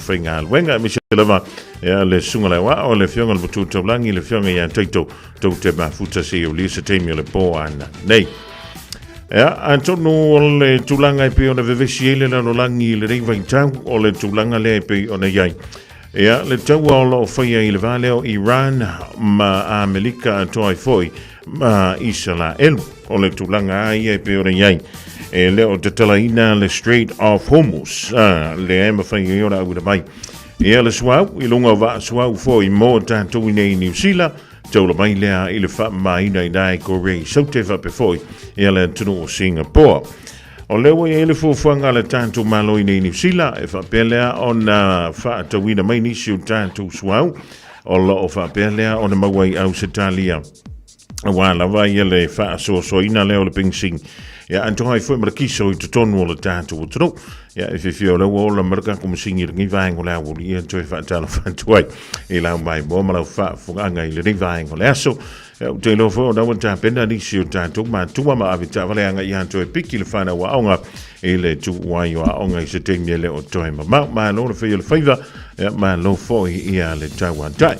aufaigaluega, aemaise lava ia le susuga i le aoao, le Afioga i le Matua Taulagi, le Afioga ia Taito, tou te mafuta seia ulia se taimi o le po ananei. Ia, atonu o le tulaga e pei ona vevesi ai le lalolagi i lenei vaitau, o le tulaga lea e pei ona i ai. Ia, le taua o lo o faia i le va lea o Iran ma Amerika atoa ai foi ma Isalaelu. O le tulaga lava ia e pei ona i ai. E le o tatalaina le Strait of Hormuz, lea e mafai ai ona auina mai ia le suauu i luga o vaa suauu foi mo tatou i nei i Niu Sila, taula mai lea i le faamamaina i ina i Korea i Saute faapea foi ia le atunuu o Singapore. O lea ua i ai le fuafuaga a le tatou Malo i nei i Niu Sila e faapea lea ona faatauina mai nisi o tatou suauu o lo o faapea lea ona maua i Ausetalia aua lava ia le faasoasoaina lea o le penisini. Ia, atoa ai foi ma le kiso i totonu o le tatou atunuu. Ia, e fiafia o lea ua ola ma le tatou masini i lenei vaega o le aoauli, ia toe faatalofa atu ai i lau maimoa ma lau faafofogaaga i lenei vaega o le aso. Ia, ou te iloa foi o lea ua tapena nisi o tatou matua ma avetaavale agai ia toe piki le fanau aoga i le tuuai o aoga i se taimi e le o toe mamao. Malo le fai o le faiva, ia, malo foi ia le tauatai.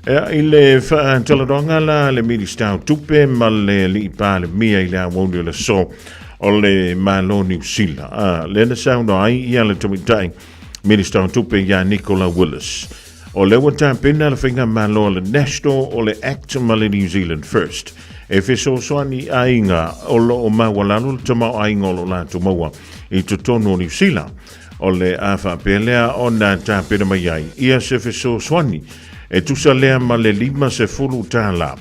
Ea, i le faatalanoaga la a le Minisita o Tupe ma le Alii Palemia i le aoauli o le aso o le Malo o Niu Sila, a, lea na saunoa ai ia le Tamaitai Minisita o Tupe ia Nicola Willis. O lea ua tapena le faigamalo a le National o le Act ma le New Zealand First e fesoasoani i aiga o lo o maualalo le tamaoaiga o lo o latou maua i totonu o Niu Sila. O le a faapea lea ona tapena mai ai ia se fesoasoani e tusa lea ma le $50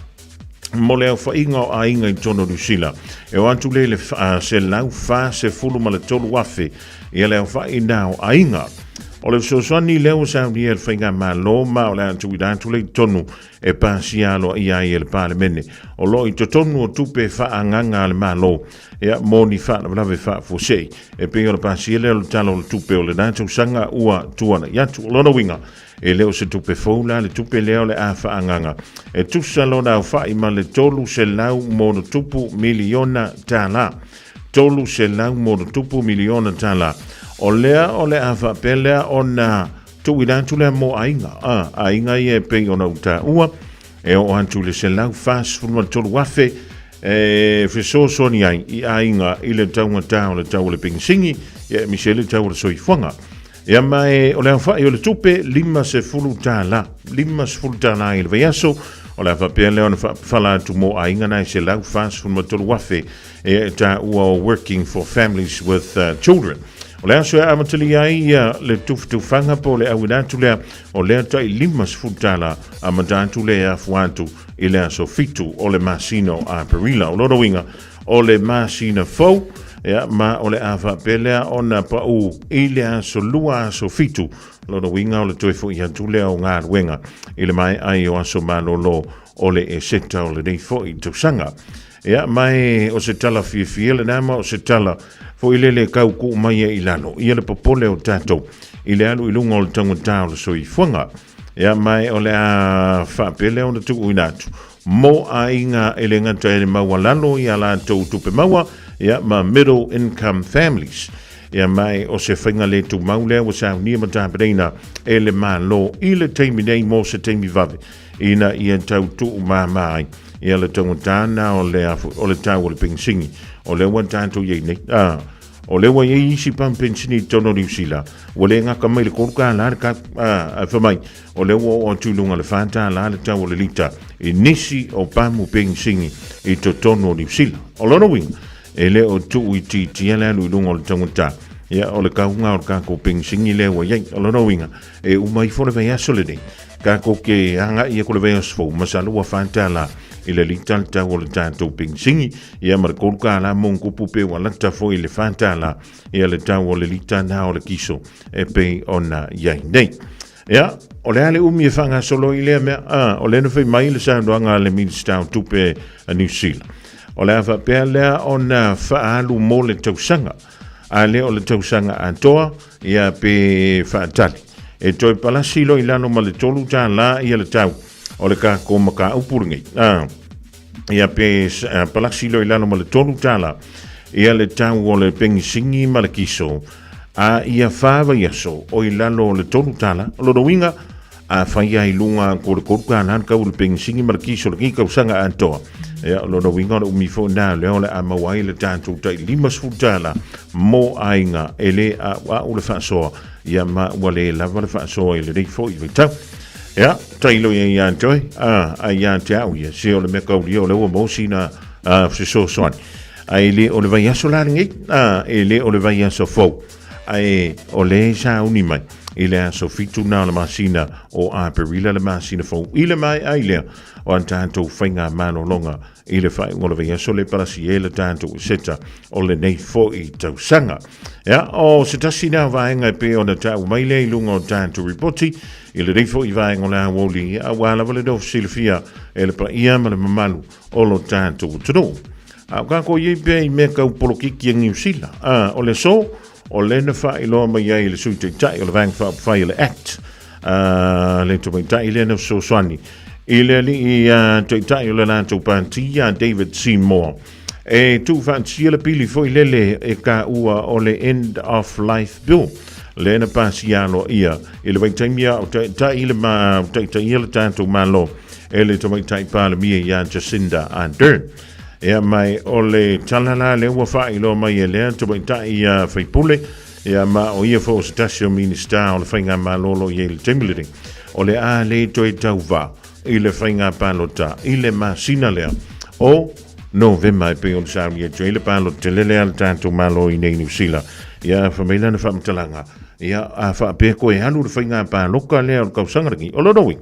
mo le aofaiga o aiga i totonu o Niu Sila. E o atu lea i le 143,000 ia le aofai na o aiga. O le fesoasoani lea ua saunia e le Faigamalo ma o le a tuuina atu lea i totonu e pasia aloaia ai e le Palemene. O lo o i totonu o tupe faaagaaga a le Malo ia, mo ni faalavelave faafuasei e pei o le pasia lea o le Tala o le Tupe o lena tausaga ua tuanai atu. O lona uiga, e le o se tupe fou la le tupe lea o le a faaagaaga e tusa lona aofai ma le $300+ miliona tala. $300+ miliona tala. O lea o le a faapea lea ona tuuina atu lea mo aiga, a, aiga ia e pei ona ou taua, e oo atu i le 143,000 e fesoasoani ai i aiga i le taugata o le tau o le penisini, ia aemaise ai le tau o le soifuaga. Ia ma e, o le aofai o le tupe, $50, $50 i le vaiaso, o le a faapea lea ona faapafala atu mo aiga na e 143,000 e taua o Working for Families with Children. O le aso e amatalia ai ia le tufatufaga po o le auina atu lea o lea tai $50 amata atu lea e afua atu i le aso 7 o le masina o Aperila. O lona uiga, o le masina fou, ia, ma o le a faapea lea ona pau i le aso 2 aso 7. Lona uiga o le toe foi atu lea o galuega i le maea ai o aso malolo o le Eseta o lenei foi tausaga. Ia, ma e o se tala fiafia lena ma o se tala foi lele e kau kuu mai ai i lalo ia le popole o tatou i le alu i luga o le taugata o le soifuaga. Ia, ma e o le a faapea lea ona tuuina atu mo aiga e le gata e maualalo i a latou tupe maua, ia, ma middle income families. Ia, ma e o se faiga le tumau lea ua saunia ma tapenaina e le Malo i le taimi nei mo se taimi vave ina ia tau tuumāmā ai ia le taugata na o le, o le tau o le penisini o lea ua tatou i ai nei. A, o lea ua i ai isi pamu penisini i totonu o Niu Sila, ua le gaka mai le $3 le kau, a, ae fai mai, o lea ua oo atu i luga le $4 le tau o le lita i nisi o pamu penisini i totonu o Niu Sila. O lona uiga, e le o tuuitiitia le alu i luga o le taugata, ia, o le kauga o le tatou penisini lea ua i ai. O lona uiga, e uma ifo le vaiaso lenei, Tatou te agai atu le vaiaso fou, masalo ua $4 i le lita le tau o le tatou penisini, ia ma le $3 ma ona tupu pe ua lata foi i le $4 ia le tau o le lita na o le kiso e pei ona i ai nei. Ia, o le a le umi e faagasolo ai lea mea? A, o lea na fai mai le saunoaga a le Minisita o Tupe a Niu Sila. O le a faapea lea ona faaalu mo le tausaga, a le o le tausaga atoa, ia pe faatali. E toe palasi loa i lalo ma le $3 ia le tau o le tatou mataupu lenei. A, ia pe palasi loa i lalo ma le $3 ia le tau o le penisini ma le kiso. A ia fa vaiaso o i lalo o le $3, o lona uiga, afai lava i luga atu o le $3 le tau o le penisini ma le kiso o lenei tausaga atoa, ia, o lona uiga o le umi foi lena lea o le a maua ai le tatou tai $50 mo aiga e le a'ua'u le faasoa, ia ma ua le lava le faasoa i lenei foi vaitau. Ia, tailo i ai ia te oe, a, a ia te au ia, se o le mea kaulia o lea ua maua sina fesoasoani. Ae le o le vaiaso la lenei, a, e le o le vaiaso fou, ae o le sauni mai i le aso 7 na o le masina o Aperila le masina fou i le maea ai lea o a tatou faiga malologa i le faaiuga o le vaiaso le palasi e le tatou seta o lenei foi tausaga. Ia, o se tasi lea vaega e pei ona taua mai lea i luga o tatou ripoti i lenei foi vaega o le aoauli, aua lava le nofo silafia e le paia ma le mamalu o lo tatou atunuu. A o kākou i ai pea i mea tau polokiki a Niu Sila. A, o le aso, o lea na faailoa mai ai e le Sui Taitai o le Vaega Faaupufai o le ACT, a, le tamaitai lea na fesoasoani i le alii taitai o le latou pati ia David Seymour. E tuufaatasia le pili foi lele e taua o le End of Life Bill, lea na pasia aloaia i le vaitaimi a o taitai le ma taitaia le tatou Malo e le tamaitai Palemia ia Jacinda Ardern. Ia mai o le tala la lea ua faailoa mai e lea tamaitai ia faipule, ia ma o ia foi o se tasi o Minista o le Faigamalo o lo o i ai i le taimi lenei, o le a le toe tauva i le faiga palota i le masina lea o Novema e pei ona saunia atu ai le palota tele lea a le tatou Malo i nei Niu Sila. Ia, fai mai lana faamatalaga, ia, a faapea koe alu le faiga palota lea o le tausaga lenei, o lona uiga,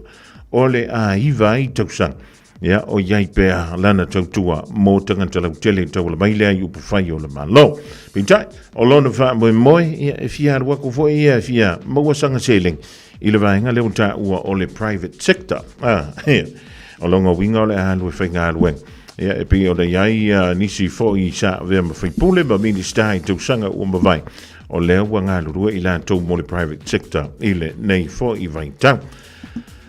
o le a 9 ai tausaga, ia, o i ai pea lana tautua mo tagata lautele e tauala mai lea i upufai o le Malo. Peitai, o lona faamoemoe, ia, e fia alu atu foi ia e fia maua sana seleni i le vaega lea ua taua o le private sector. Ah, o lona uiga o le a alu e faigaluega. Ia, e pei ona i ai nisi foi sa avea ma faipule ma Minista i tausaga ua mavae, o lea ua galulue i latou mo le private sector i lenei foi vaitau.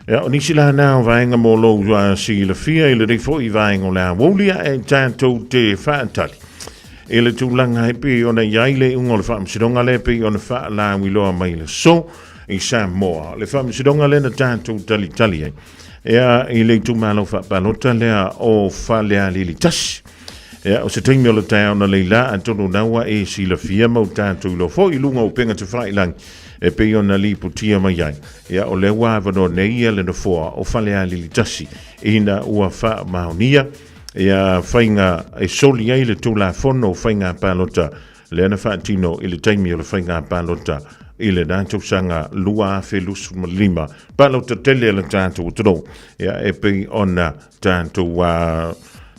Ia, o nisi la na o vaega mo lou silafia i lenei foi vaega o le aoauli ae tatou te faatali i le tulaga e pei ona i ai le iuga o le faamasinoga lea e pei ona faalauiloa mai le aso i Samoa. Le faamasinoga lea na tatou talitali ai ea i le itumalo faapalota lea o Falealili 1. Ea, o se taimi o le taeao na leila atonu na ua e silafia ma o tatou iloa foi i luga o upega tafailangi e pei ona lipotia mai ai. Ia, o lea ua avanoa nei ia le nofoa o Falealili 1 ina ua faamaonia ia faiga e soli ai le Tulafono o Faiga Palota lea na faatino i le taimi o le faiga palota i lena tausaga 2025, palota tele a le tatou atunuu, ia, e pei ona tatou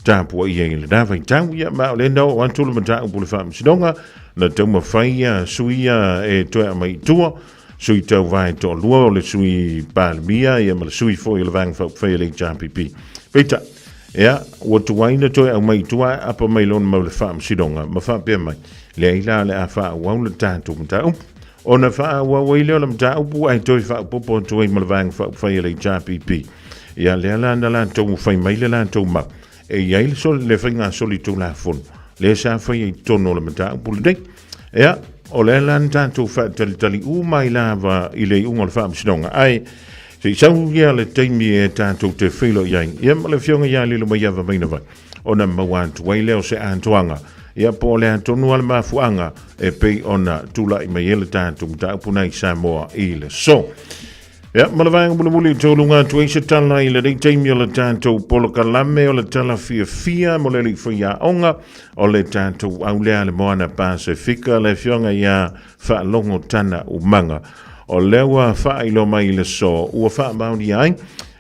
tapuaia i lena vaitau. Ia, ma o lea na oo atu le mataupu i le Faamasinoga, na taumafai ia sui ia e toe aumai i tua, sui tauva e toalua, o le sui Palemia ia ma le sui foi o le Vaega Faaupufai a le HRPP. Peitai, ia, ua tuai na toe aumai i tua ae apa mai lona mau le Faamasinoga ma faapea mai, leai la o le a faaauau le tatou mataupu. Ona faaauau ai lea o le mataupu ae toe faaopoopo atu ai ma le Vaega Faaupufai a le HRPP. Ia, lea la na latou fai mai le latou mau, e i ai le, le faiga solitulafono lea sa faia i totonu o le mataupu lenei. Ia, o lea la na tatou faatalitali uma ai lava i le iuga o le faamasinoga, ae se i sau ia le taimi e tatou te feiloai ai, ia ma le afioga ia Lilomaiava Mainavai, ona maua atu ai lea o se atoaga, ia po o le a tonu lava le mafuaaga e pei ona tulai mai ai le tatou mataupu na i Samoa i le aso. Ia, ma le vaega mulimuli i tauluga atu ai se tala i lenei taimi o le tatou polokalame o le tala fiafia mo le alii faiaoga o le tatou aulea le Moana Pasefika, le afioga ia Faalogo Tana Umaga. O lea ua faailoa mai i le aso ua faamaonia ai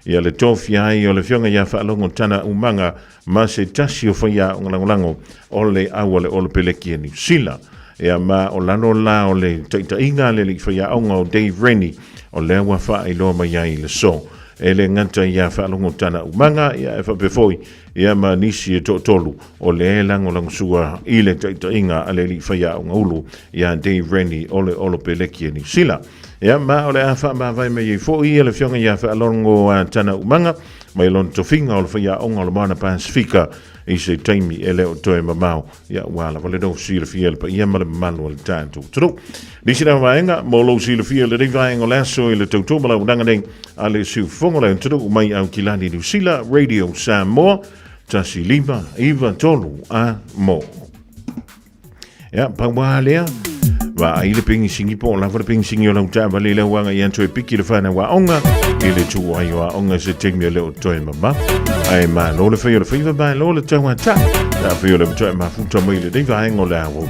ia le tofia ai o le afioga ia Faalogo Tana Umaga ma se tasi o faiaoga lagolago o le au a le Olopeleki a Niu Sila. Ia ma o lalo la o le taitaiga a le alii faiaoga o Dave Rennie, o lea ua faailoa mai ai i le aso. E le gata ia Faalogo Tana Umaga, ia e faapea foi ia ma nisi e toatolu o lea e lagolagosua i le taitaiga a le alii faiaoga ulu ia Dave Rennie o le Olopeleki a Niu Sila. Ia ma o le a faamavae mai ai foi le afioga ia Faalogo Tana Umaga. mai lona tofiga o le faiaoga o le Moana Pasifika i se taimi e le o toe mamao. Ia, ua lava le lou silafia le paia ma le mamalu o le tatou atunuu. Nisi na vaega mo lou silafia lenei vaega o le aso i le tautua ma launaga nei a le siufofoga o le atunuu mai Aukilani Niu Sila, Radio Samoa, 1593 a mo. Ia, pau lava lea, vaai le pegisingi po o lava le pegisingi o lau taavale i lau aga i atu e piki le whanau aoga i le tuu ai o aoga se taimi o le o toe mama. Ae malo le whai o le whaiva, malo le tauata. Ta whai o le mtoe mafuta mai le nei vaenga o le awo.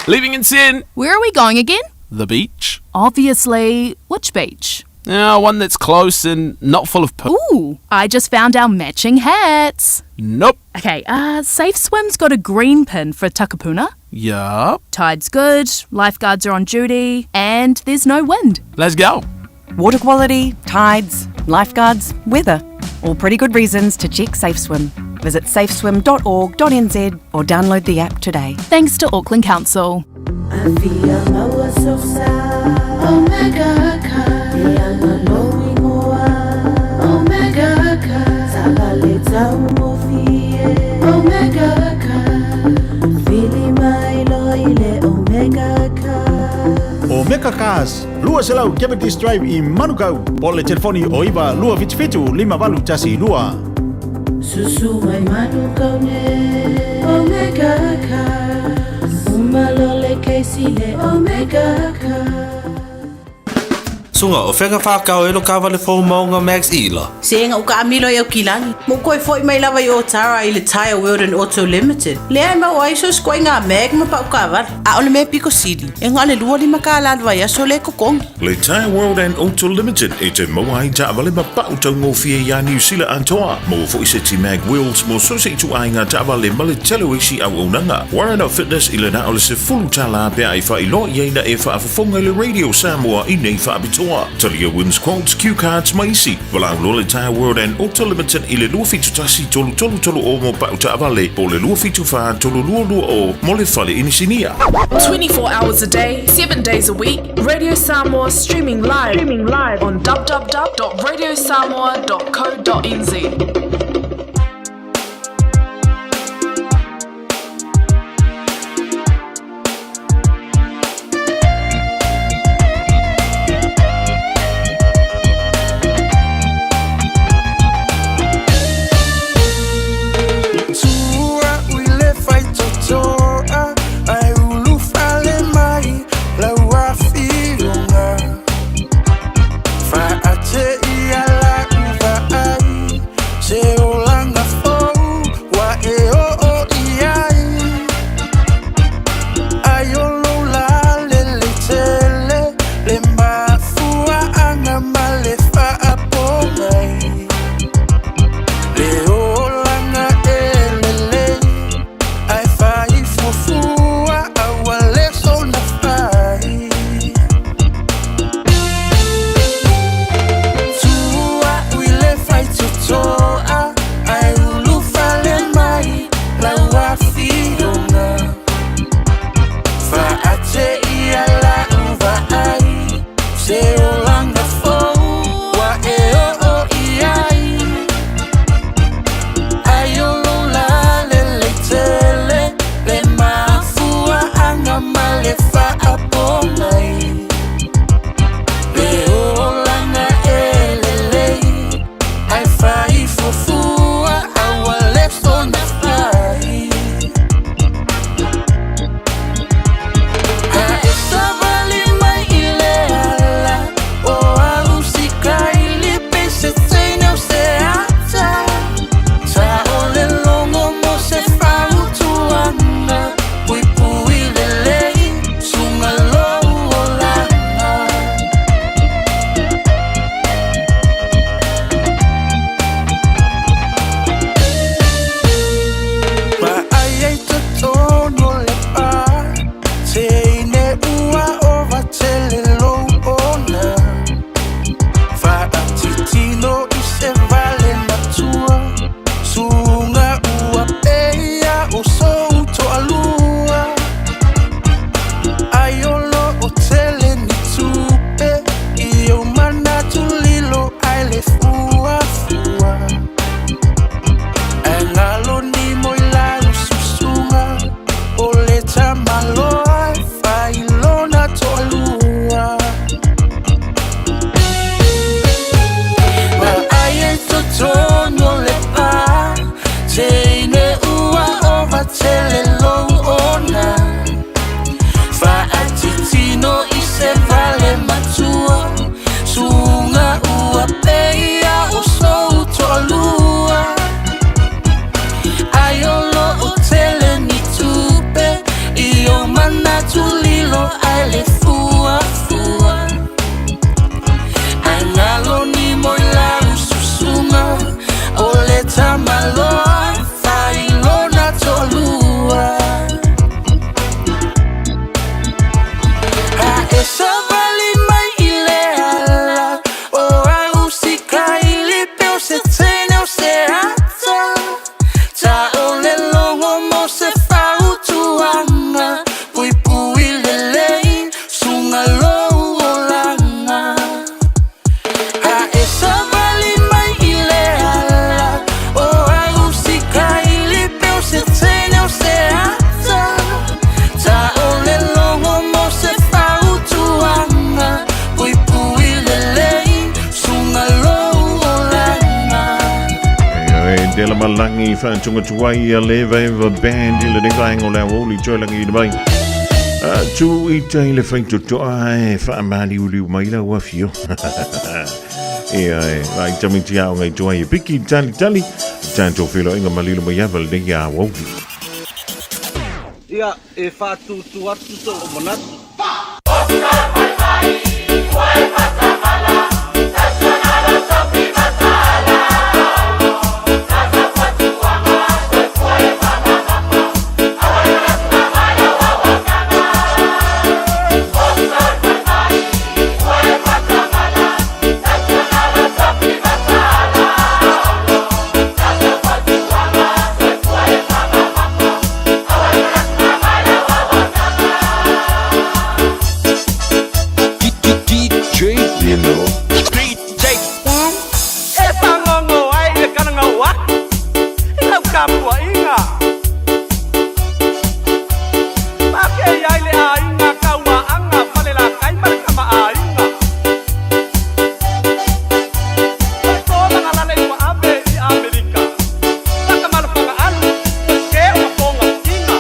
Leaving in sin. Where are we going again? The beach. Obviously, which beach? Yeah, one that's close and not full of poo. Ooh, I just found our matching hats. Nope. Okay, Safe Swim's got a green pin for Takapuna. Yup. Tide's good, lifeguards are on duty, and there's no wind. Let's go. Water quality, tides, lifeguards, weather. All pretty good reasons to check Safe Swim. Visit safeswim.org.nz or download the app today. Thanks to Auckland Council. Omega Cars, 200 Cavendish Drive i Manukau. Po le telefoni o 9 277 5812. Susu mai Manukau ne Omega Cars Umalole keisi le Omega Cars Suga, o fea whakao e lo kawale fō maunga Max Ila. Se ua kaamilo i Aukilani. Mo koe foi mai lava i Otara i le Tire World and Auto Limited. Lea e mau ai so skoe ngā mag ma pau kawara. A o le mea piko sili. E ngā le lua lima ka la vai aso le kokongi. Le Tire World and Auto Limited e te maua ai taavale ma pau taugofie iā Niu Sila atoa. Maua foi seti mag wheels mo so se ituaiga taavale ma le tele o isi auaunaga. Warren Fitness i le na o le $10 pe a e faailoa i ai na e faafofoga i le Radio Samoa i nei faapitoa. Talia wins quotes, cue cards ma isi. Valaau loa le Tire World and Auto Limited i le 271 3330 mo pau taavale po o le 274 3220 mo le fale inisinia. 24 hours a day, 7 days a week, Radio Samoa streaming live, on www.radiosamoa.co.nz. Tua ui le faitotoa Ai ulu fale mai Lau afioga Faate ia lau vaai Se Pela Malangi whaatungatuai a le Vaiva Band i le vaenga o le aoauli toe lagi i mai. Tu i tai le whaitotoa e whaamali uliu mai la ua fio. Ia e, lai tamiti ao ngai tuai e piki tali tali, tātou whilo inga malilo mai ava le nei aoauli. Ia, e whātūtū atu tō o manatu. DJ Lino. DJ E whangongo ai le karanga o aku I lau kapuaʻiga. Pake ai le aiga kauaʻaga falelakai ma le kamaʻāina. O le tolaga lale i ua ave i Amerika. Laka malofagaalu o ke o mapogafiga.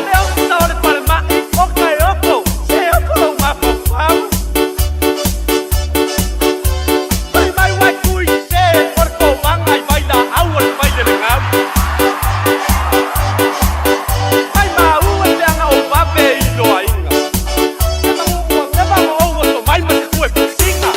Le ofisa o le falemaʻi o Kaeoko se oko lou mafaufau. Fai mai uai tui se o le kovaga i vailaau o le failelegau. Mai maua i leaga o vave i loaiga. Se magu ua leva ma ou oso mai ma te tue pusiga.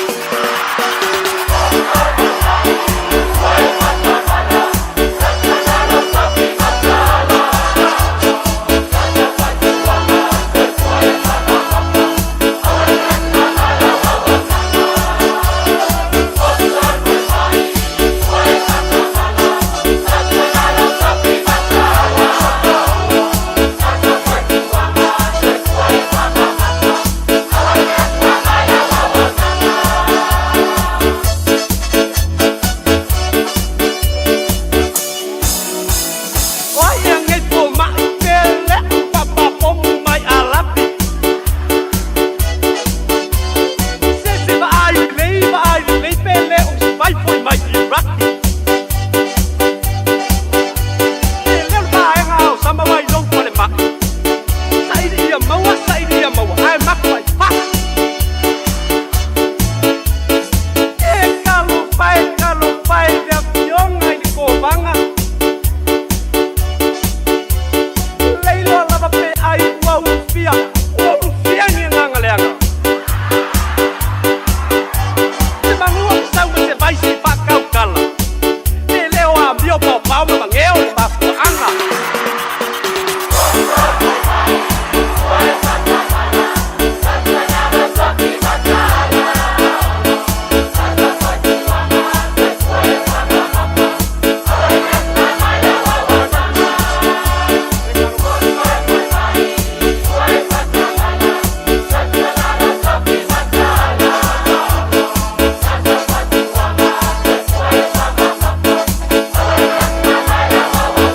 O ai e agei fomaʻi pe leʻu papapomu mai alapi. Se se vaai lelei vaai lelei pe le o se vai foi mai Iraki. E leo le vaega o sama wai lou falemaʻi. Saili ia maua saili ia maua ae maku ai faa. E talofa e talofa e le afioga i le kovaga. Leiloa lava pe ai ua ulufia ua ulufia ni agaga leaga. Se magua masau ma se vaisi faakaukala. Pe le o amio paopao ma mageo le mafuaaga.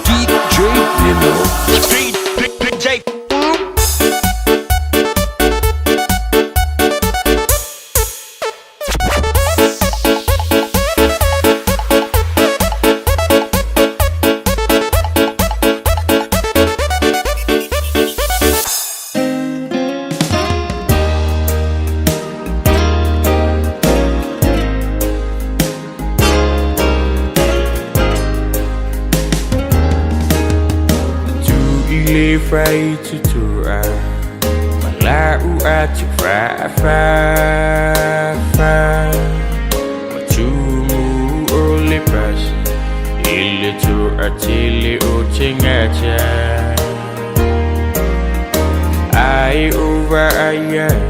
DJ Lino. DJ. Tu i le fai tutua Ma lau atu fa fa fa Ma tumu o le pasi I le tua tele o te ngata Ai o vaai ai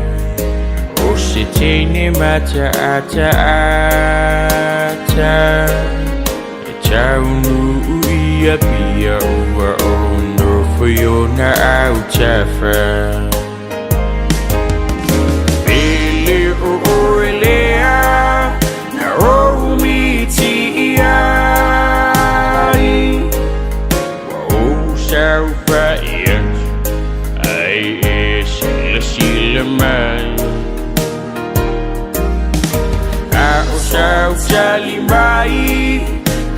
O se teine mata ata ata E taunu ia pia ua o nofo i ona au tafa. Pele o oe lea na ou miti ai Ua ou saofai atu ai e silasila mai. A o sau sau tali mai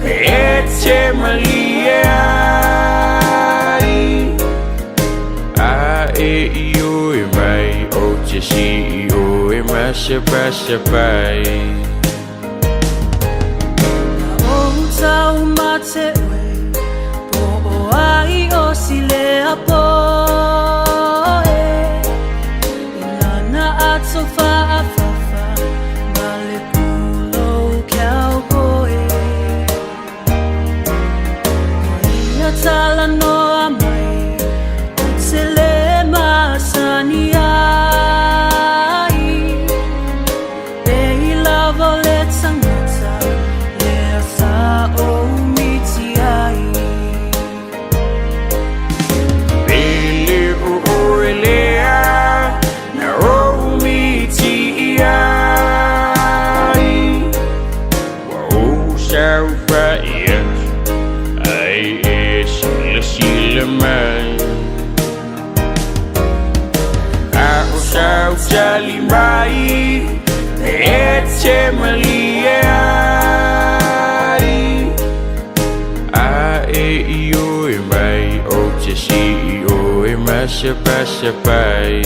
E te malie ai A e i o e mai O te si i o e masa pasa pai. O tau mate oe, po o ai o silea poe. I lana ato whaafafa, ma le pulo cowboy. O ia tala noa mai, o te le masani ai. E i lava le tangata, lea sa o miti ai. Pele o oe lea na ou miti ai. Ua ou saofai atu ai e silasila mai. A o sau tali mai e te malie ai. A e i o e mai o te si i o e masa pasa pai.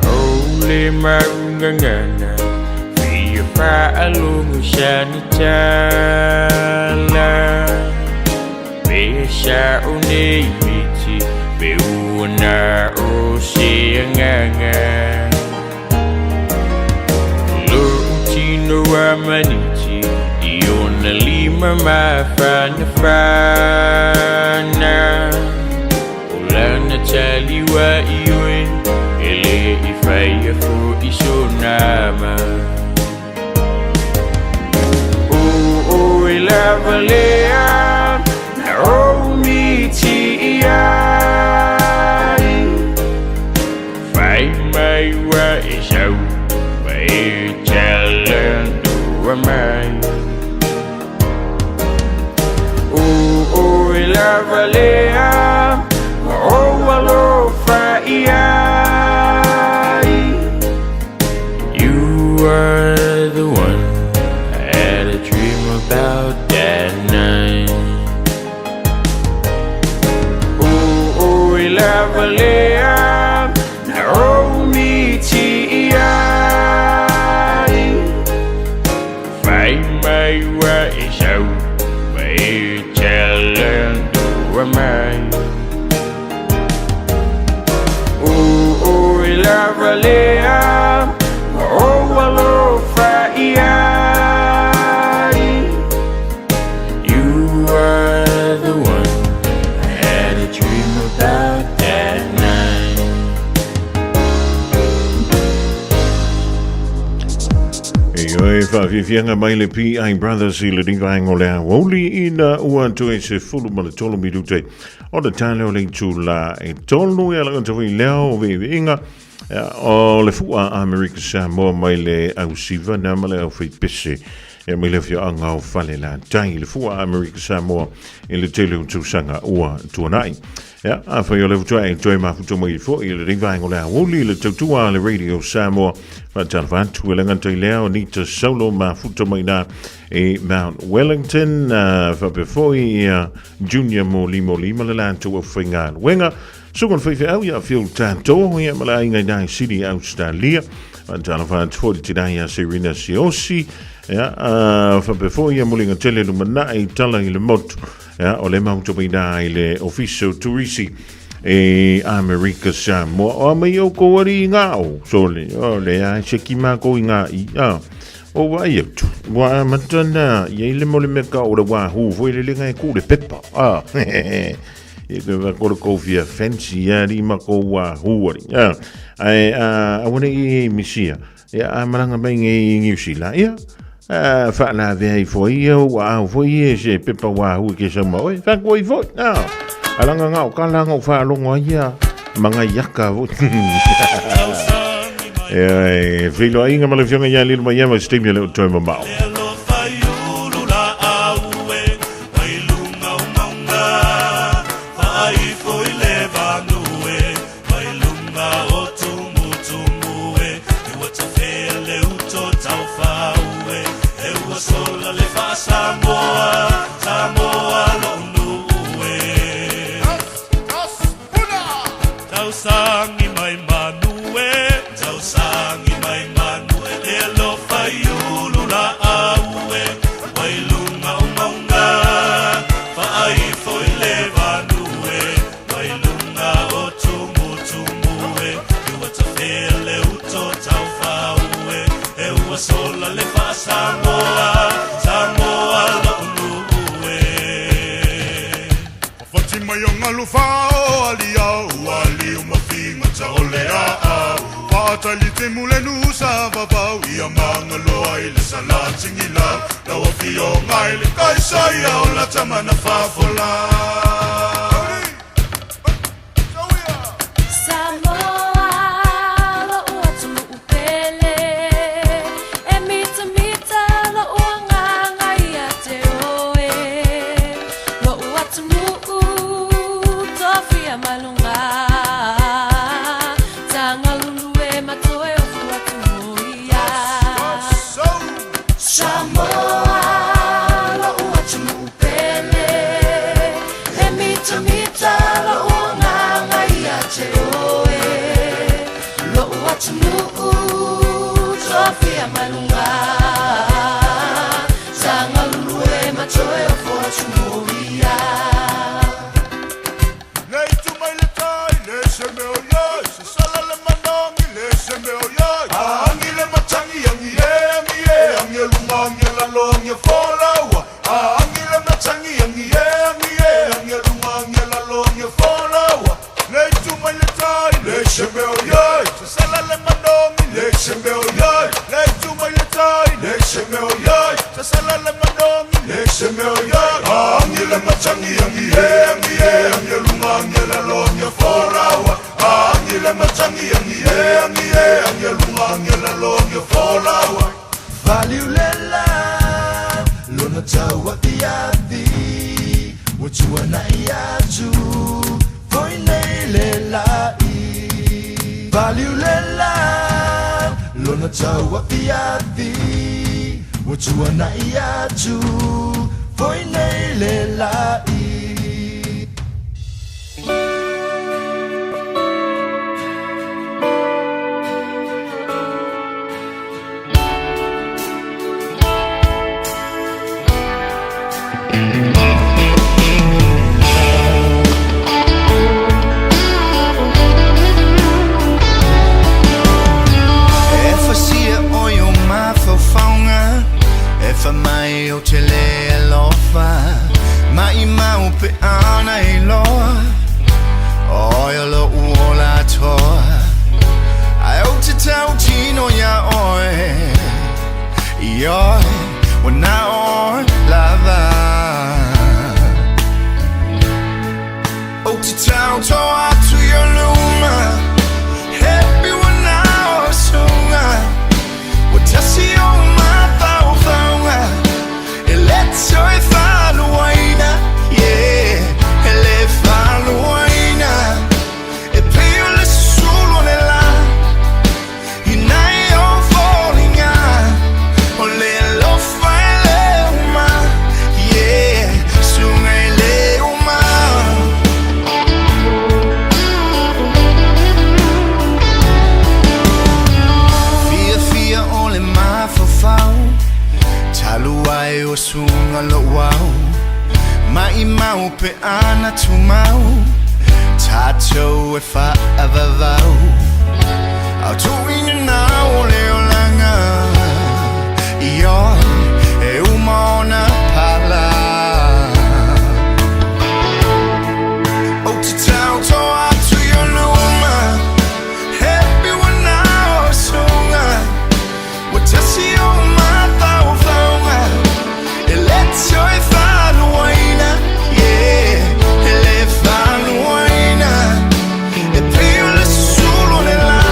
O le maungangana Fia whaalongo sa ni tala. Pe sa o nei miti Pe uana o se anganga. Lo tino a maniti I ona lima mawhana whana. O lana taliwa i oe E le i whaia fo i so nama. O o e lava lea Na o miti i ai. Whai mai wa e sau Ma e talanoa mai. O o e lava lea Ma o alofa i ai. You are the one I had a dream about that night. O o e lava lea Na o miti i ai. Whai mai wa e sau Ma e talanoa mai. O o e lava lea Ma o alofa i ai. You are the one I had a dream about that night. E oe whaafiafianga mai le P.I. Brothers i le rivaenga o le aoauli ina ua toe se 13 minute o le tale o le itula e tolu e alagata foi lea o veiveinga o le fua Amerika Samoa mai le au siva na ma le au whaipese e mai le afioaga o Falelatai le fua Amerika Samoa i le tele o tausaga ua tuanai. Ia, afai o le faatoa e toe mafuta mai foi i le vaega o le aoauli i le tautua a le Radio Samoa, faatalofa atu e le gata i lea o Nita Saulo mafuta mai na i Mount Wellington, faapea foi ia Junior Molimoli ma le latou aufaigaluega. Suka le faifeau ia Phil Tato ia ma le aiga i nai Sydney, Australia. Faatalofa atu foi le tina ia Serena Siosi, ia, faapea foi ia Muliga Tele Lumanai Tala i le Motu. Ia, o le mahuta mai nā i le Ofisa o Turisi e Amerika Samoa. O a mai o kou ari i ngā o, sole, o le a se ki mā kou i ngā i, a, o wa i atu. Wa a mata nā, ia i le mo le mea ka o le wā hū foi le lenga e kū le pepa, a, he, he, koe wha kore kou fia fancy a ri ma kou wā hū ari, a, ai, a, a wane i e misia, Ia, a maranga mai ngei i Niu Sila, ia, a, whaalavea i fo ia, ua au fo ia, se pepa wā hui ke sau ma oe, whakua i fo, a, alanga ngā o kala ngā o whaalongo ai ia, manga iaka fo. Ia, e, whiloa inga ma le whionga ia lilo mai ia, ma se taimi o le o toe mamao. ua sola le faa-Samoa, Samoa lo'u nuu e. Fati mai o ngalu whao ali au ali o mafinga ta ole a au Whaatali te mule nusa vavau ia mangaloa i le salatingi lau Lau afio ngai le kaisa ia o la tamana whafola. Samoa, lo'u atunuu pele, e mitamita lo'u agaga ia te oe. Lo'u atunuu, tofia mai luga. Tagalulu e matoe o fuatumoia. Samoa, lo'u atunuu pele, e mitamita lo'u agaga ia te oe. Lo'u atunuu, tofia mai luga. Tagalulu e matoe o fuatumoia. Le itu mai le tai, le se meo iai, se sala le manangi, le se meo iai. Angi le matangi, angi e, angi e, angi e lunga, angi e lalo, angi e folaua. Angi le matangi, angi e, angi e, angi e lunga, angi e lalo, angi e folaua. Le itu mai le tai, le se meo iai, se sala le manangi, le se meo iai. Le itu mai le tai, le se meo iai, se sala le manangi, le se meo iai. Angi le matangi, angi e, angi e, angi e lunga, angi e lalo, angi e folaua. Angi le matangi, angi e, angi e, angi e lunga, angi e lalo, angi e folaua. Valiulela lona tau afiafi ua tuana'i atu foi nei le la'i. Valiulela lona tau afiafi ua tuana'i atu foi nei le la'i. E fasia o i o mafaufauga E fa mai o te le alofa Ma i mau pe ana i loa O ia lo uola toa Ai o te tau tino ia oe I oe Wa na oe lava O te tau toa atu i o luma Happy wa na o sunga Wa tasi o mafaufauga E le toe faluaina. Yeah, e le faluaina. E pei o le sulu o le la I nai o foliga O le alofa e le uma. Yeah, suga e le uma. Fiafia o le mafaufau Talu ai o suga lo'u au Ma'imau pe ana tumau Tatou e fa'avavau Au tu'uina na o le olaga I oe e uma ona pala O te tauto atu i o luma Happy wa na o suga Ua tasi o mafaufauga E le toe faluaina. Yeah, e le faluaina. E pei o le sulu o le la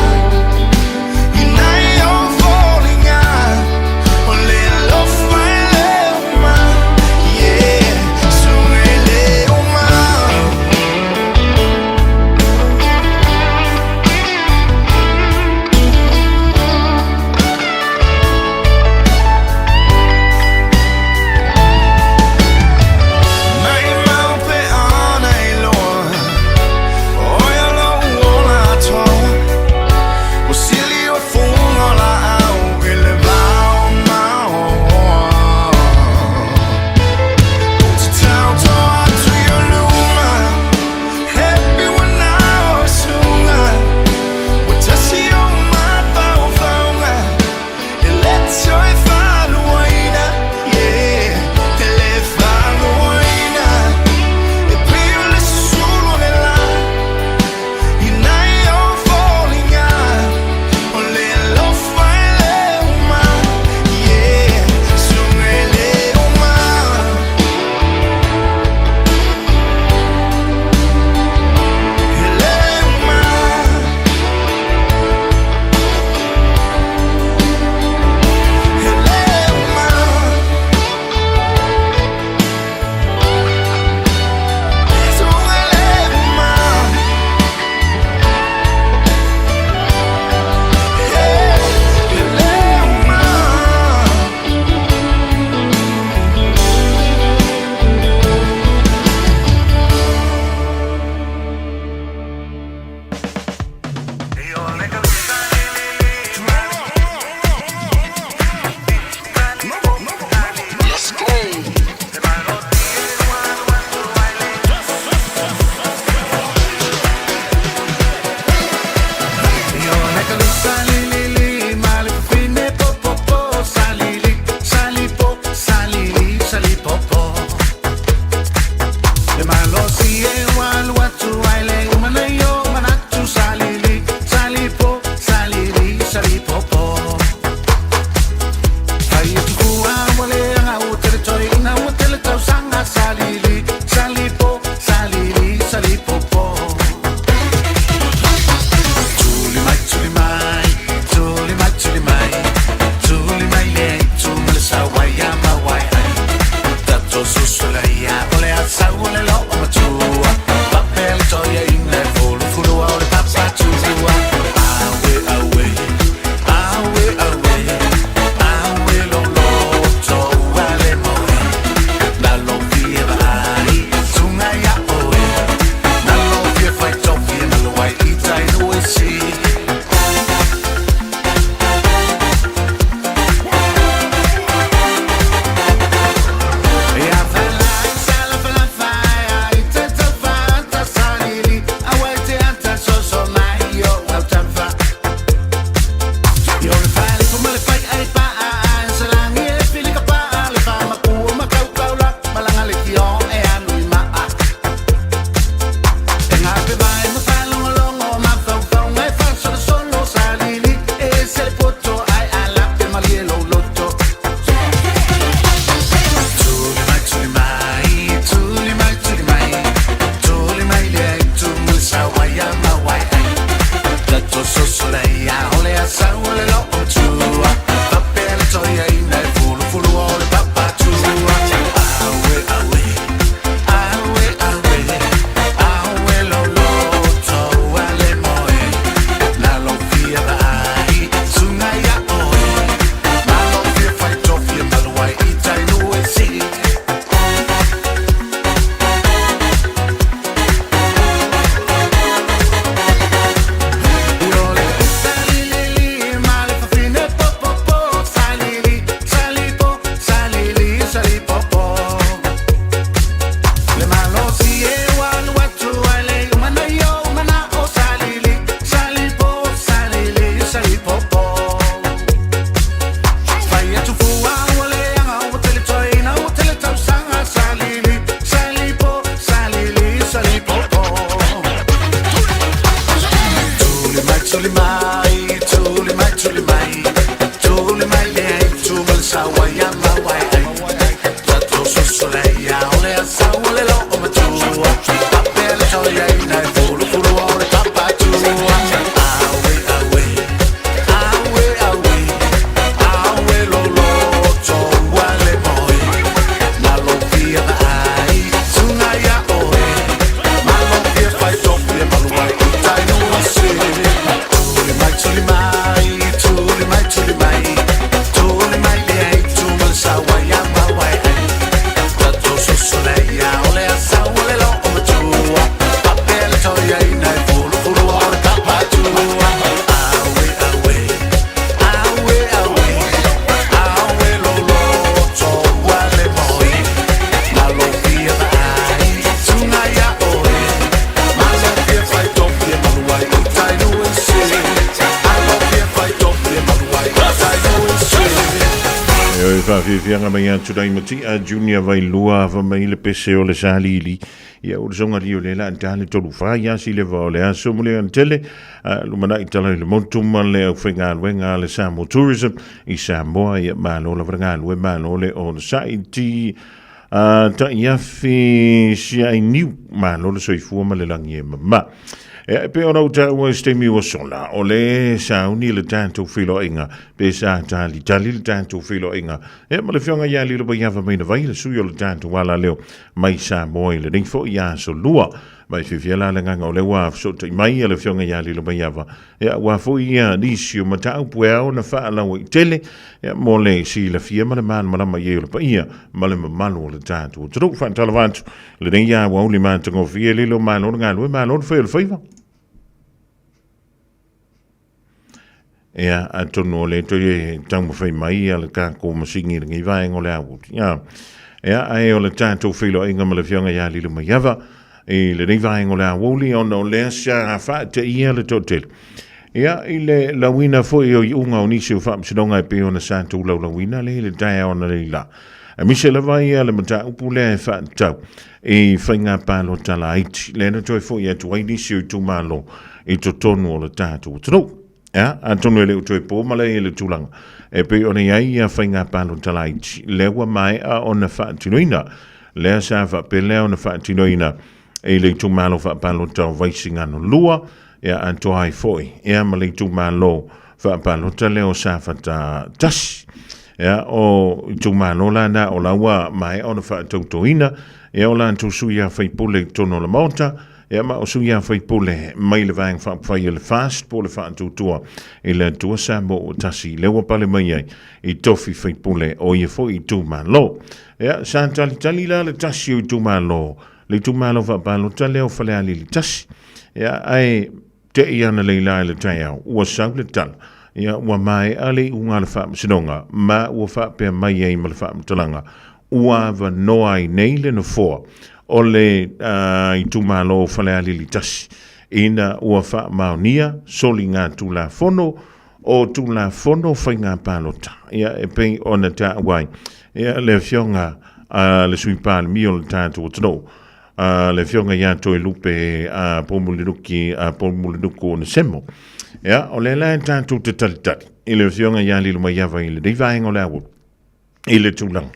E whawhiwhianga mai atu dai mati a Junior Vailua fa mai le pese o le salili. Ia o le songa li o le la tale tolu wha ia si le o le aso mo le antele. Lumana i tala i le motu ma le au whainga luenga le Samoa Tourism i Samoa ia malo la vranga lue malo le o le saiti ta ia fi si ai niu malo le soifua ma le langi e mama. E pe ona uta ua se taimi ua sola, o le sauni le tatou feiloaiga, pe sa talitali le tatou feiloaiga. E ma le fioga ia lilo mai ava mai na vai le sui o le tatou ala leo mai Samoa i lenei foi aso lua. Mai fiafia la le agaga o lea ua fesootai mai le afioga ia Lilo Maiava. Ia, aua foi ia nisi o mataupu e ao ona faalauaitele ia, mo le silafia ma le malamalama i ai o le paia ma le mamalu o le tatou atunuu. Faatalofa atu lenei aoauli matagofie, lilo malo le galue, malo le fai o le faiva. Ia, atonu o le toe taumafai mai ia le tatou masini i lenei vaega o le aoauli. Ia, ia, ae o le tatou feiloaiga ma le Afioga ia Lilo Maiava i lenei vaega o le aoauli, ona o lea sa faateia le toatele. Ia, i le lauina foi o iuga o nisi o faamasinoga e pei ona sa tulaulauina le i le taeao analeila. Aemaise lava ia le mataupu lea e faatatau i faiga palota laiti, lea na toe foi atu ai nisi o itumalo i totonu o le tatou atunuu. Ia, atonu e le o toe po malae i le tulaga e pei ona i ai ia faiga palota laiti, lea ua maea ona faatinoina, lea sa faapea lea ona faatinoina i le itumalo faapalota o Vaisigano 2, ia atoa ai foi ia ma le itumalo faapalota lea o Safata 1. Ia, o itumalo la na o la ua maea ona faatautoina, ia o latou sui a faipule i totonu o le Maota, ia ma o sui a faipule mai le Vaega Faaupufai o le FAST po o le Faatuatua i le Atua Samoa ua Tasi, lea ua pale mai ai i tofi faipule o ia foi itumalo. Ia, sa talitali la le tasi o itumalo, le itumalo faapalota lea o Falealili 1. Ia, ae tei ana leila i le taeao, ua sau le tala, ia, ua maea le iuga a le faamasinoga, ma ua faapea mai ai ma le faamatalaga, ua avanoa ai nei le nofoa o le itumalo o Falealili 1, ina ua faamaonia soligatulafono o Tulafono Faiga Palota, ia, e pei ona taua ai, ia, le afioga a le Sui Palemia o le tatou atunuu, a le afioga ia Toelupe Poumulinuki Poumulinuku Onesemo. Ia, o lea la e tatou te talitali i le afioga ia Lilomaiava i lenei vaega o le aoauli i le tulaga.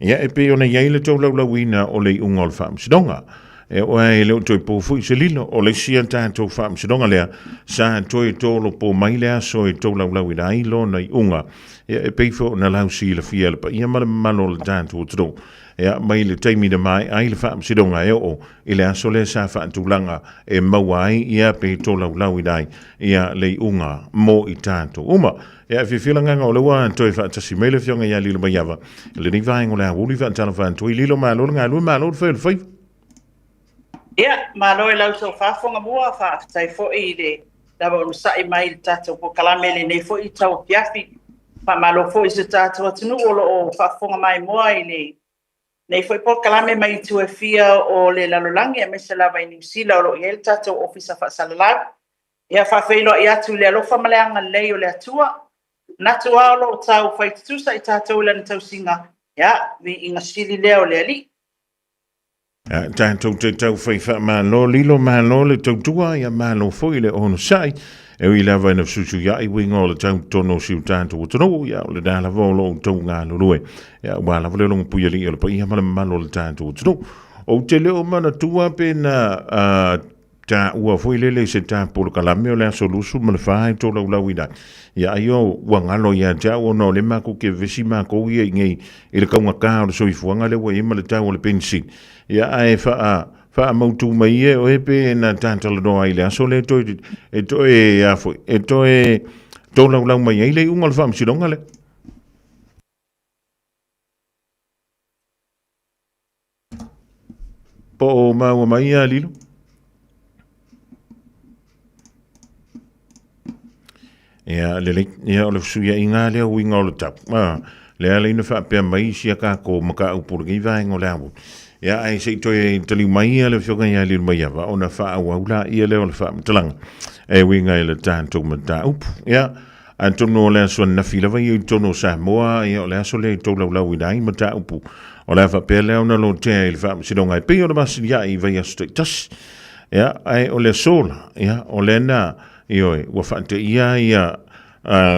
Ia, e pei ona i ai le tolaulauina o le iuga o le faamasinoga. E oe e le o toe po foi se lilo, o le isi a tatou faamasinoga lea, sa toe tolopo mai le aso e tolaulauina ai lona iuga. Ia, e pei foi ona lausilafia e le paia ma le mamalu o le tatou atunuu. Ia, mai le taimi na maea ai le faamasinoga e oo i le aso lea sa faatulaga e maua ai ia pe tolaulauina ai ia le iuga mo i tatou uma. Ia, e fiafia le agaga o lea ua toe faatasi mai le Afioga ia Lilo Maiava i lenei vaega o le aoauli faatalofa atu ai. Lilo, malo le galue, malo le fai o le faiva. Ia, malo i la outou faafofoga mua, faafetai foi i le lava onosai mai i le tatou polokalame i lenei foi tauafiafi. Faamalo foi i si o tatou atunuu o lo o faafofoga maimoa i lenei foi polokalame mai itu e fia o le lalolagi aemaise lava i Niu Sila o lo o i ai le tatou Ofisa Faasalalau. Ia faafeiloai atu i le alofa ma le agalelei o le Atua. Manatu lava o lo o tau fai tutusa i tatou i lana tausiga, ia, viiga sili lea o le Alii. Tatou te tau fai faamalo lilo, malo le tautua, ia malo foi le onosai. E ui lava ina fesuisuiai uiga o le tau totonu o si o tatou atunuu, ia o lena lava o lo outou galulue. Ia aua lava le logopuialii o le paia ma le mamalu o le tatou atunuu. Ou te le o manatua pe na taua foi lele i se ta polokalame o le aso 24 e tolaulauina ai. Ia ai o ua galo ia te au ona o lea matou te vevesi matou ia i nei i le taugata o le soifuaga lea ua i ai ma le tau o le penisini. Ia ae faa faamautu mai ia e oe pe na ta talanoa ai i le aso lea e toe e toe a foi e toe tolaulau mai ai le iuga o le faamasinoga lea. Po o maua mai ia Lilo? Ia, lelei. Ia, o le fesuiaiga lea uiga o le tau. Ah, lea ala ina faapea mai isi a kākou mataupu o lenei vaega o le aoauli. Ia, ae se i toe taliu mai ia le Afioga ia Lilomaiava ona faaauau laia lea o le faamatalaga e uiga i le tatou mataupu. Ia, Atonu o le aso ananafi lava ia i totonu o Samoa, ia o le aso lea i tolaulauina ai mataupu o le a faapea lea ona lotea i le Faamasinoga e pei ona masiniai i vaiaso taitasi. Ia, ae o le aso la, ia, o lea na, ioe, ua faateia ia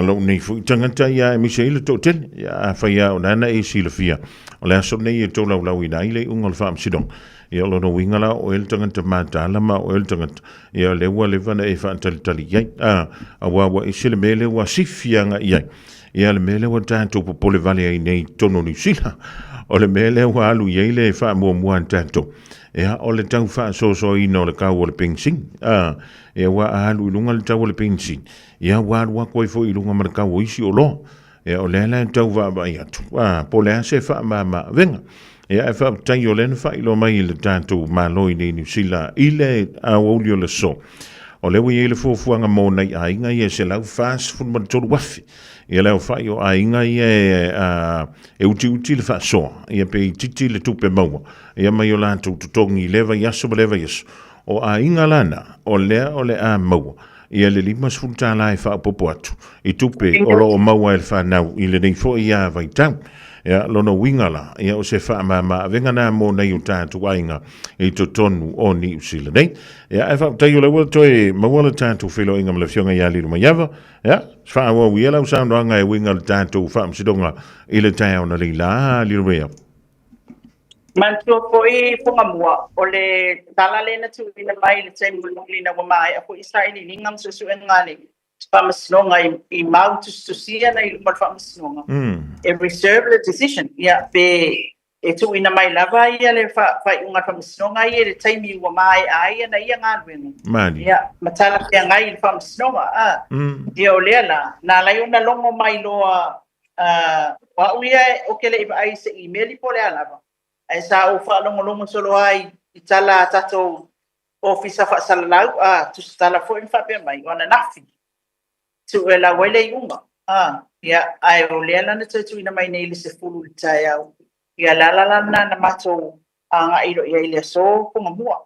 lou nei foi tagata ia aemaise ai le toatele. Ia, afai lava o lena e silafia, o le aso lenei e tolaulauina ai le iuga o le Faamasinoga. Ia, o lona uiga la, o oe le tagata mataala ma o oe le tagata, ia, o lea ua leva ona e faatalitali i ai. Aua ua ese le mea lea ua sifi agai i ai. Ia, le mea lea ua tatou popole vale ai nei i totonu o Niu Sila, o le mea lea ua alu i ai le faamuamua a tatou, ia, o le tau faasoasoaina o le kau o le penisini. Ia, ua alu i luga le tau o le penisini, ia ua alu atu ai foi i luga ma le tau o isi oloa. Ia, o lea la e tau vaavaai atu, po o le a se faamama-avega. Ia, ae faafetai o lea na faailoa mai i le tatou Malo i nei Niu Sila i le aoauli o le aso. O lea ua i ai le fuafuaga mo nai aiga ia e 143,000. Ia le aofai o aiga ia e, e utiuti le faasoa, ia pe itiiti le tupe maua, ia mai o latou totogi i lea vaiaso ma lea vaiaso. O aiga la na, o lea o le a maua ia le $50 e faaopoopo atu i tupe o lo o maua e le fanau i lenei foi vaitau. Ia, lona uiga la, ia o se faamama-avega na mo nai o tatou aiga i totonu o Niu Sila nei. Ia, ae faafetai o lea ua toe maua le tatou feiloaiga ma le Afioga ia Lilomaiava. Ia, faaauau ia lau saunoaga e uiga i le tatou faamasinoga i le taeao analeila la, Lilomaiava. Manatua foi Fugamua, o le tala lea na tuuina mai i le taimi mulimuli ina ua maea foi sailiiliga ma suesuega a le Faamasinoga i mau tusitusia na i luma o le Faamasinoga, e reserve le decision, ia, pe e tuuina mai lava ia le faaiuga a le Faamasinoga ia i le taimi ua maea ai ana ia galuega, ia, ma talafeagai i le Faamasinoga, a. Ia, o lea la, na ala ai ona logo mai loa O au ia ou te le i vaai i se imeli po o le a lava, ae sa ou faalogologo solo lava i tala a tatou ofisa faasalalau, a tusitala foi ma faapea mai, o ananafi, tuuelau ai le iuga. A, ia, ae o lea la na toe tuuina mai nei i le 10 i le taeao. Ia, o le ala la lena na matou agai loa i ai i le aso Fugamua.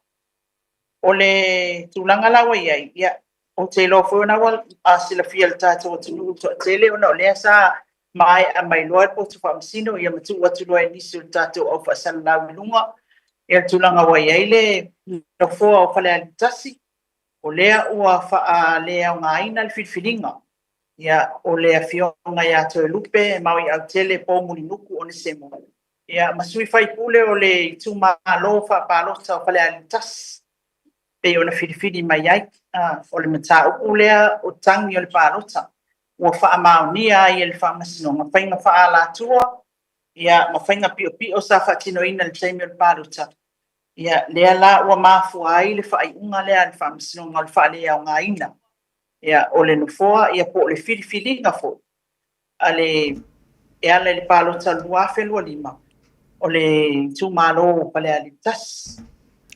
O le tulaga la ua i ai, ia, ou te iloa foi o lena ua silafia e le tatou atunuu le toatele ona o lea sa maea mai loa le potu faamasino ia ma tuu atu loa e nisi o le tatou au faasalalau i luga ia le tulaga ua i ai le nofoa o Falealili 1, o lea ua faaleaogaina le filifiliga ia o le Afioga ia Toelupe Maoiautele Poumulinuku Onesemo ia ma sui faipule o le itumalo faapalota o Falealili 1 pei ona filifili mai ai. O le mataupu lea o tagi o le palota ua faamaonia ai e le Faamasinoga faiga faaalatua ia ma faiga piopio sa faatinoina i le taimi o le palota, ia lea la ua mafua ai le faaiuga lea a le Faamasinoga o le faaleaogaina ia o le nofoa ia po o le filifiliga foi a le e ala i le palota 2025 o le itumalo o Falealili 1.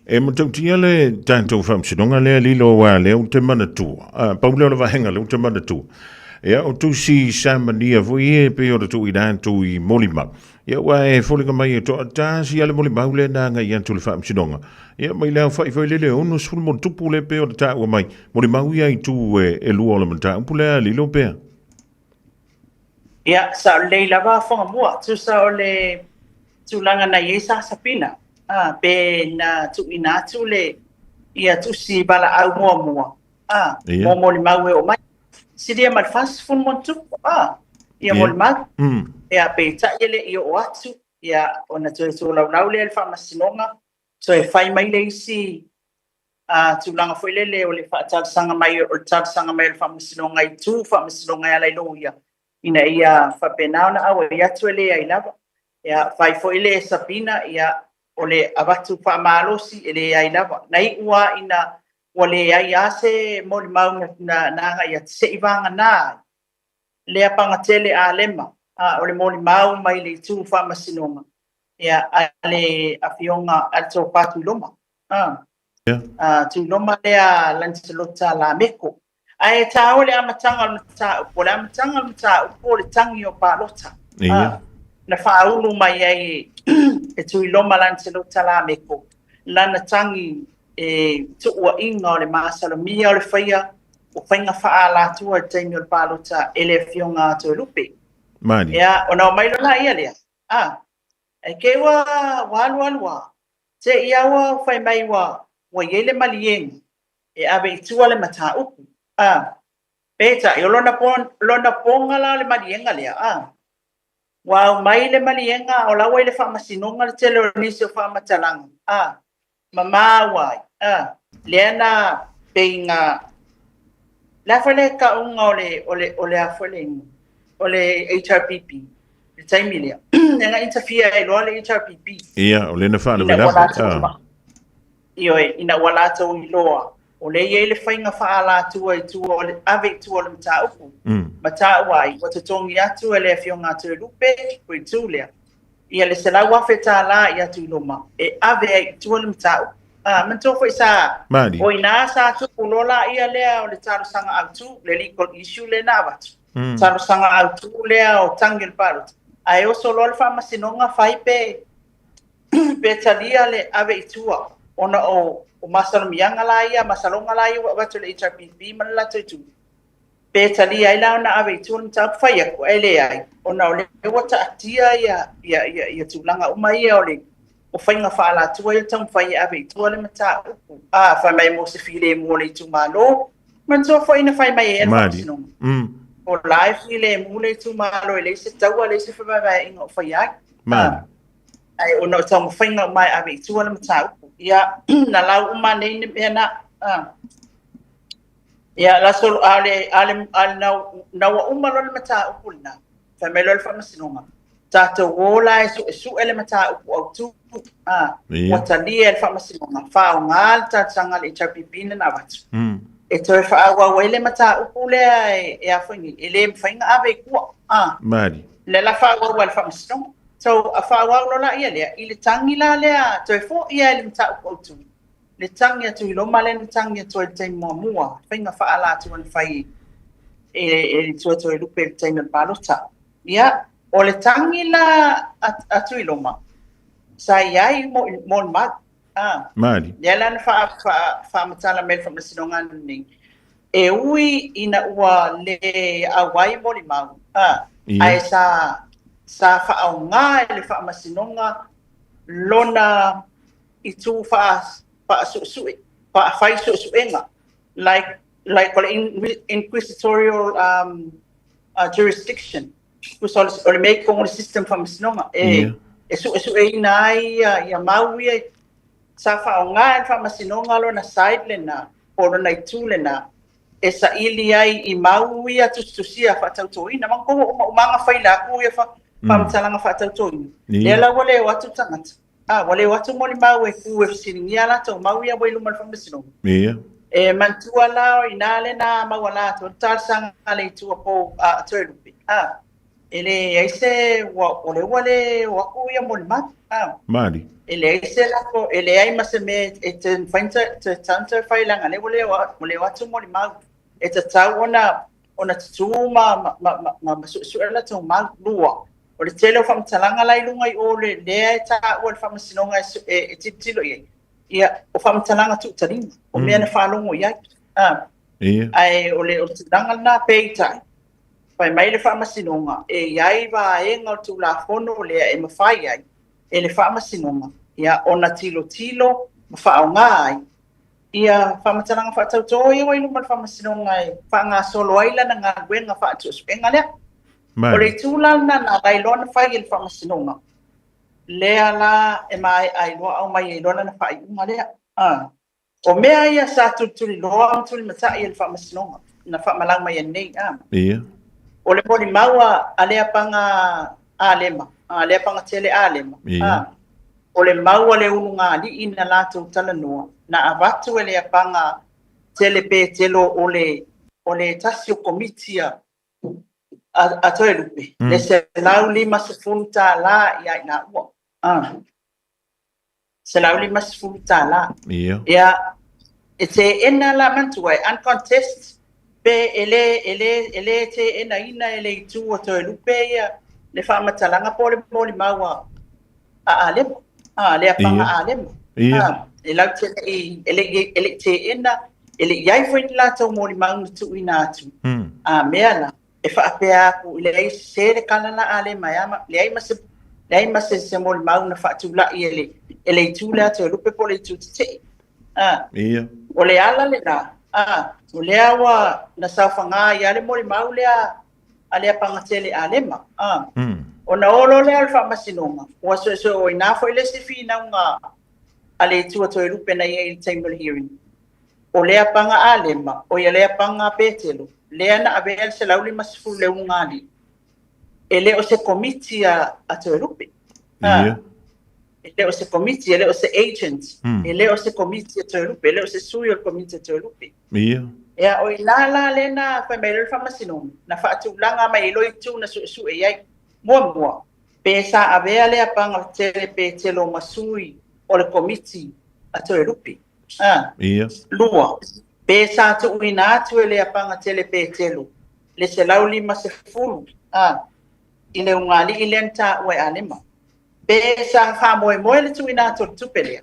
E matautia le tatou faamasinoga lea lilo aua lea ou te manatua, pau lea o le vaega lea ou te manatua. Ia, o tusi samania foi e pei ona tuuina atu i molimau. Ia, aua e foliga mai e toatasi lava le molimau lea na agai atu i le faamasinoga. Ia, mai le aofai foi lele e 60 plus lea pei ona taua mai, molimau ia i itu e lua o le mataupu lea lilo pea. Ia, sao lelei lava Fugamua, tusa o le tulaga na i ai Sasafina, a, pe na tuuina atu le ia tusi valaau muamua, a, mo molimau e oo mai. Silia ma le 40+, a, ia molimau. Ia, peitai e le i oo atu, ia, ona toe tolaulau lea i le Faamasinoga, toe fai mai le isi a tulaga foi lele o le faatalosaga mai o le talosaga mai o le Faamasinoga i tu Faamasinoga e ala i loia ina ia faapena ona auai atu e leai lava. Ia, fai foi le subpoena, ia, o le avatu faamalosi e leai lava. Na iu lava ina ua leai lava se molimau na agai atu se i vagana ai lea pagatele Alema, a o le molimau mai le itu Faamasinoga, ia, a le Afioga a le Tofa Tuiloma. Tuiloma lea Lancelota Lameko. Ae taua le amataga o le mataupu. O le amataga o le mataupu o le tagi o palota. Na faaulu mai ai e Tuiloma Lancelota Lameko lana tagi e tuuaiga o le masalomia o le faia o faiga faaalatua i le taimi o le palota e le Afioga a Toelupe. Mali. Ia, ona omai loa laia lea, a, ae te i ua ua alu alu lava, te i lava ua fai mai ua ua i ai le maliega e ave i tua le mataupu, a. Peitai, o lona lona poga la o le maliega lea, a, ua aumai le maliega a o la ua i le faamasinoga le tele o nisi o faamatalaga, a, ma maua ai, a, lea na pei na, le a foi le tauga o le, o le, o le a foi le igoa, o le HRPP i le taimi lea, lea na interfere ai loa le HRPP. Ia, o lea na faalavelave, a. Ioe, ina ua latou iloa, o lea e i ai le faiga faaalatua i tua o le ave i tua o le mataupu, ma taua ai, ua totogi atu e le Afioga a Toelupe le itu lea, ia le $100,000 ia Tuiloma e ave ai i tua le mataupu. A, manatua foi sa, o i ina sa tupu loa laia lea o le talosaga autu, le legal issue lea na avatu, talosaga autu lea o tagi o le palota, ae oso loa le faamasinoga fai pe pe talia le ave i tua ona o o masalomiaga la ia, masaloga la ia ua avatu e le HRPP ma le latou itu, pe talia ai la ona ave i tua le mataupu fai atu, ae leai, ona o lea ua taatia ia, ia, ia, ia tulaga uma ia o le o faiga faaalatua ia taumafai e ave i tua le mataupu. A, fai mai mo se filemu o le itumalo, manatua foi na fai mai ai e le Faamasinoga. O la e filemu le itumalo e leai se taua, leai se fevaevaeaiga o faia ai. Mali. Ae ona o taumafaiga uma e ave i tua le mataupu. Ia, na lau uma nei le mea na. Ia, la solo, a le, a le, a le na, na ua uma loa le mataupu lena, fai mai loa le faamasinoga, tatou o la e suesue le mataupu autu, a, ua talia e le faamasinoga, faaaoga le talosaga a le HRPP na na avatu. E toe faaauau ai le mataupu lea e, e a foi nei, e le mafai ona ave i tua. A. Mali. Lea la faaauau ai le faamasinoga. So, a faaauau loa laia lea, i le tagi la lea, toe foi lava i le mataupu autu, le tagi a Tuiloma lea na tagi atu ai i le taimi muamua, faiga faaalatua na fai e, e le Toetoelupe i le taimi o le palota. Ia, o le tagi la a, a Tuiloma, sa i ai mo, mo le mau. Ah, Mali. Lea la na faamatala mai le faamasinoga lenei. E ui ina ua le auai molimau, ah, ae sa, sa faaaoga e le faamasinoga lona itu faasuesue, faafai suesuega, like, like o le inquisitorial um, jurisdiction. Tusa o le mea i totonu o le system faamasinoga e, e suesueina ai ia, ia mau ia sa faaaoga e le faamasinoga lona side lena po o lona itu lena e saili ai i mau ia tusitusia faatautoina. Manatua ua umaumaga faila atu ia faamatalaga faatautoina. Lea la ua le o atu tagata. A, ua le o atu molimau e ku e fesiligia a latou mau ia ua i luma o le faamasinoga. Ia. E manatua la o i ina lea na mauala atu ai le talosaga a le itu a Pou a Toelupe, a, e leai se, ua, o lea ua le o atu ia molimau, a. Mali. E leai se lako, e leai ma se mea e te mafai ona toe fai leaga o lea ua le o, ua le o atu molimau. E tatau ona, ona tutū ma, ma, ma, ma, ma suesue a latou mau. Lua, o le tele o faamatalaga la i luga i o le lea e taua e le faamasinoga e, e, e tilotilo i ai, ia, o faamatalaga tuutalima, o mea na faalogo i ai. A, Ia. Ae o le, o le tulaga lena, peitai, fai mai le faamasinoga, e i ai vaega o le Tulafono lea e mafai ai e le faamasinoga, ia, ona tilotilo ma faaaoga ai ia faamatalaga faatautō ia ua i luma o le faamasinoga e faagasolo ai lana galuega faatuesuega lea. O le itu la lena na ala ai loa ona fai e le faamasinoga, lea la e maea ai loa aumai ai loa lana faaiuga lea. A. O mea ia sa tulituliloa ma tulimatai e le faamasinoga na faamalau mai ai nei. A. Ia. O le molimau a, a Leapaga Alema, a Leapaga Tele Alema. Ia. A. O le mau a le ulugalii na latou talanoa, na avatu e Leapaga Tele Petelo o le, o le tasi o komiti a, a, a Toelupe, le $150 ia i laua. A. $150. Ia. Ia, e teena la manatua e uncontest pe e le, e le, e le teenaina e le itu o Toelupe ia le faamatalaga po o le molimau a, a Alema, a le apaga Ia. Alema. Ia. A, e latou te le i, e le i, e le i teena. E le i i ai foi ni latou molimau na tuuina atu, a mea la, e faapea atu i leai se le kala la Alema e ama, leai ma se leai ma se se molimau na faatulai e le e le itu lea a Toelupe po o le itu tetee. A. Ia. O le ala lena, a, o lea ua na saofaga ai lava le molimau lea a le Apagatele Alema. A. Ona o loa lea o le Faamasinoga, ua suesue o i ina foi le isi finauga a le itu a Toelupe na i ai i le taimi o le hearing. O le apaga Alema, o ia le apaga a Petelo, lea na avea le 150 le ulugalii, e le o se komiti a a Toelupe. Ia. E le o se komiti, e le o se agent, e le o se komiti a Toelupe, e le o se sui o le komiti a Toelupe. Ia. Ia, o i ina la lea na fai mai ai le Faamasinoga, na faatulaga mai ai loa itu na suesue i ai. Muamua, pe sa avea le apaga tele Petelo ma sui o le komiti a Toelupe. A. Ia. 2, pe sa tuuina atu e le apaga tele Petelo le 150 a i le ugali'i lea na taua e Alema. Pe sa faamoemoe le tuuina atu o le tupe lea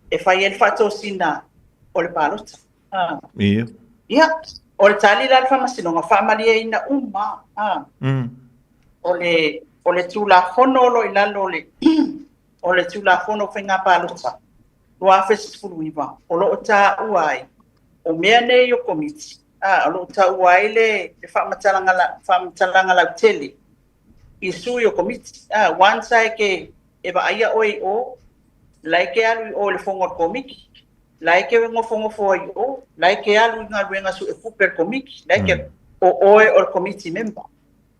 e fai ai le faatosina o le palota. A. Ia. Ia, o le tali la a le Faamasinoga, faamalieina uma a. O le, o le Tulafono o lo o i lalo o le, o le Tulafono o Faiga Palota 2019, o lo o taua ai, o mea nei o Komiti, a, o lo o taua ai le, le faamatalaga, faamatalaga lautele i sui o Komiti. A, once a e ke, e vaaia oe i o, la e ke alu i o i le fono a le Komiti, la e ke nofonofo ai i o, la e ke alu i galuega suetupe a le Komiti, la e ke, o oe o le Komiti member.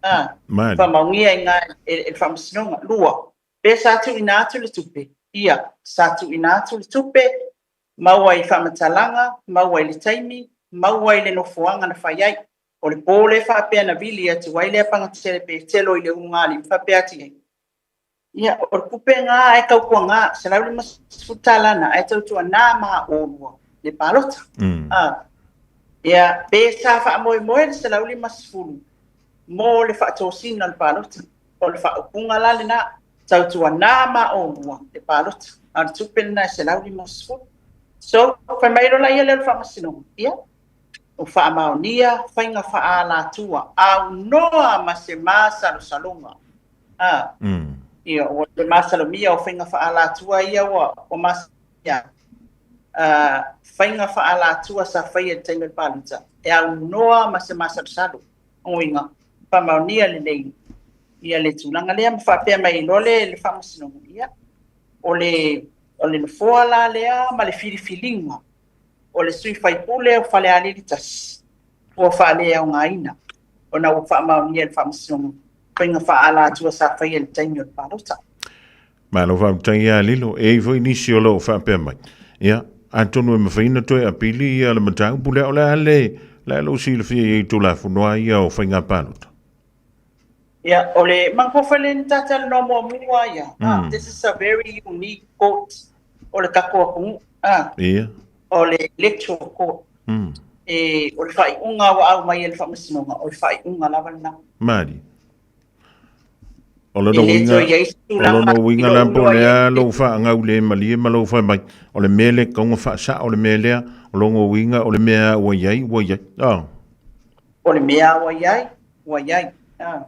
A, faamaonia i ina e le Faamasinoga. 2, Pe sa tuuina atu le tupe? Ia, sa tuuina atu le tupe, maua i faamatalaga, maua i le taimi, maua i le nofoaga na fai ai. O le po lea faapea na vili atu ai le apagatele Petelo i le ulugalii ma faapea atu i ai, Ia, o le tupe na ae tautuana, $150 tala na ae tautuana ma oulua le palota. A, ia, pe sa faamoemoe le $150 mo le faatosina o le palota. O le faaupuga la lena, tautuana ma oulua le palota, a o le tupe lena e $150. So, fai mai loa laia lea o le Faamasinoga, ia, ua faamaonia faiga faaalatua aunoa ma se masalosaloga. A, ia, ua le masalomia o faiga faaalatua ia ua masalomia a, faiga faaalatua sa faia i le taimi o le palota, e aunoa ma se masalosalo. Uiga, faamaonia lelei ia le tulaga lea ma faapea mai loa le, le Faamasinoga, ia, o le, o le nofoa la lea ma le filifiliga o le sui faipule o Falealili 1 ua faaleaogaina ona ua faamaonia e le Faamasinoga faiga faaalatua sa faia i le taimi o le palota. Malo faafetai ia Lilo. E i ai foi nisi o lo o faapea mai. Ia, atonu e mafai ona toe apili ia le mataupu lea, o le a le, le a lou silafia i ai Tulafono lava ia o faiga palota? Ia, o le manatua foi lea na ta talanoa muamua ia, ah, this is a very unique court o le tatou atunuu, ah, Ia. o le electoral court. E, o le faaiuga ua aumai e le Faamasinoga, o le faaiuga lava lena. Malie. O lona uiga, o lona uiga la po o le a lou faagaulemalie ma lou fai mai, o le mea lea e tatau ona faasao le mea lea, o lona uiga o le mea ua i ai, ua i ai. Oh. O le mea ua i ai, ua i ai. Ah.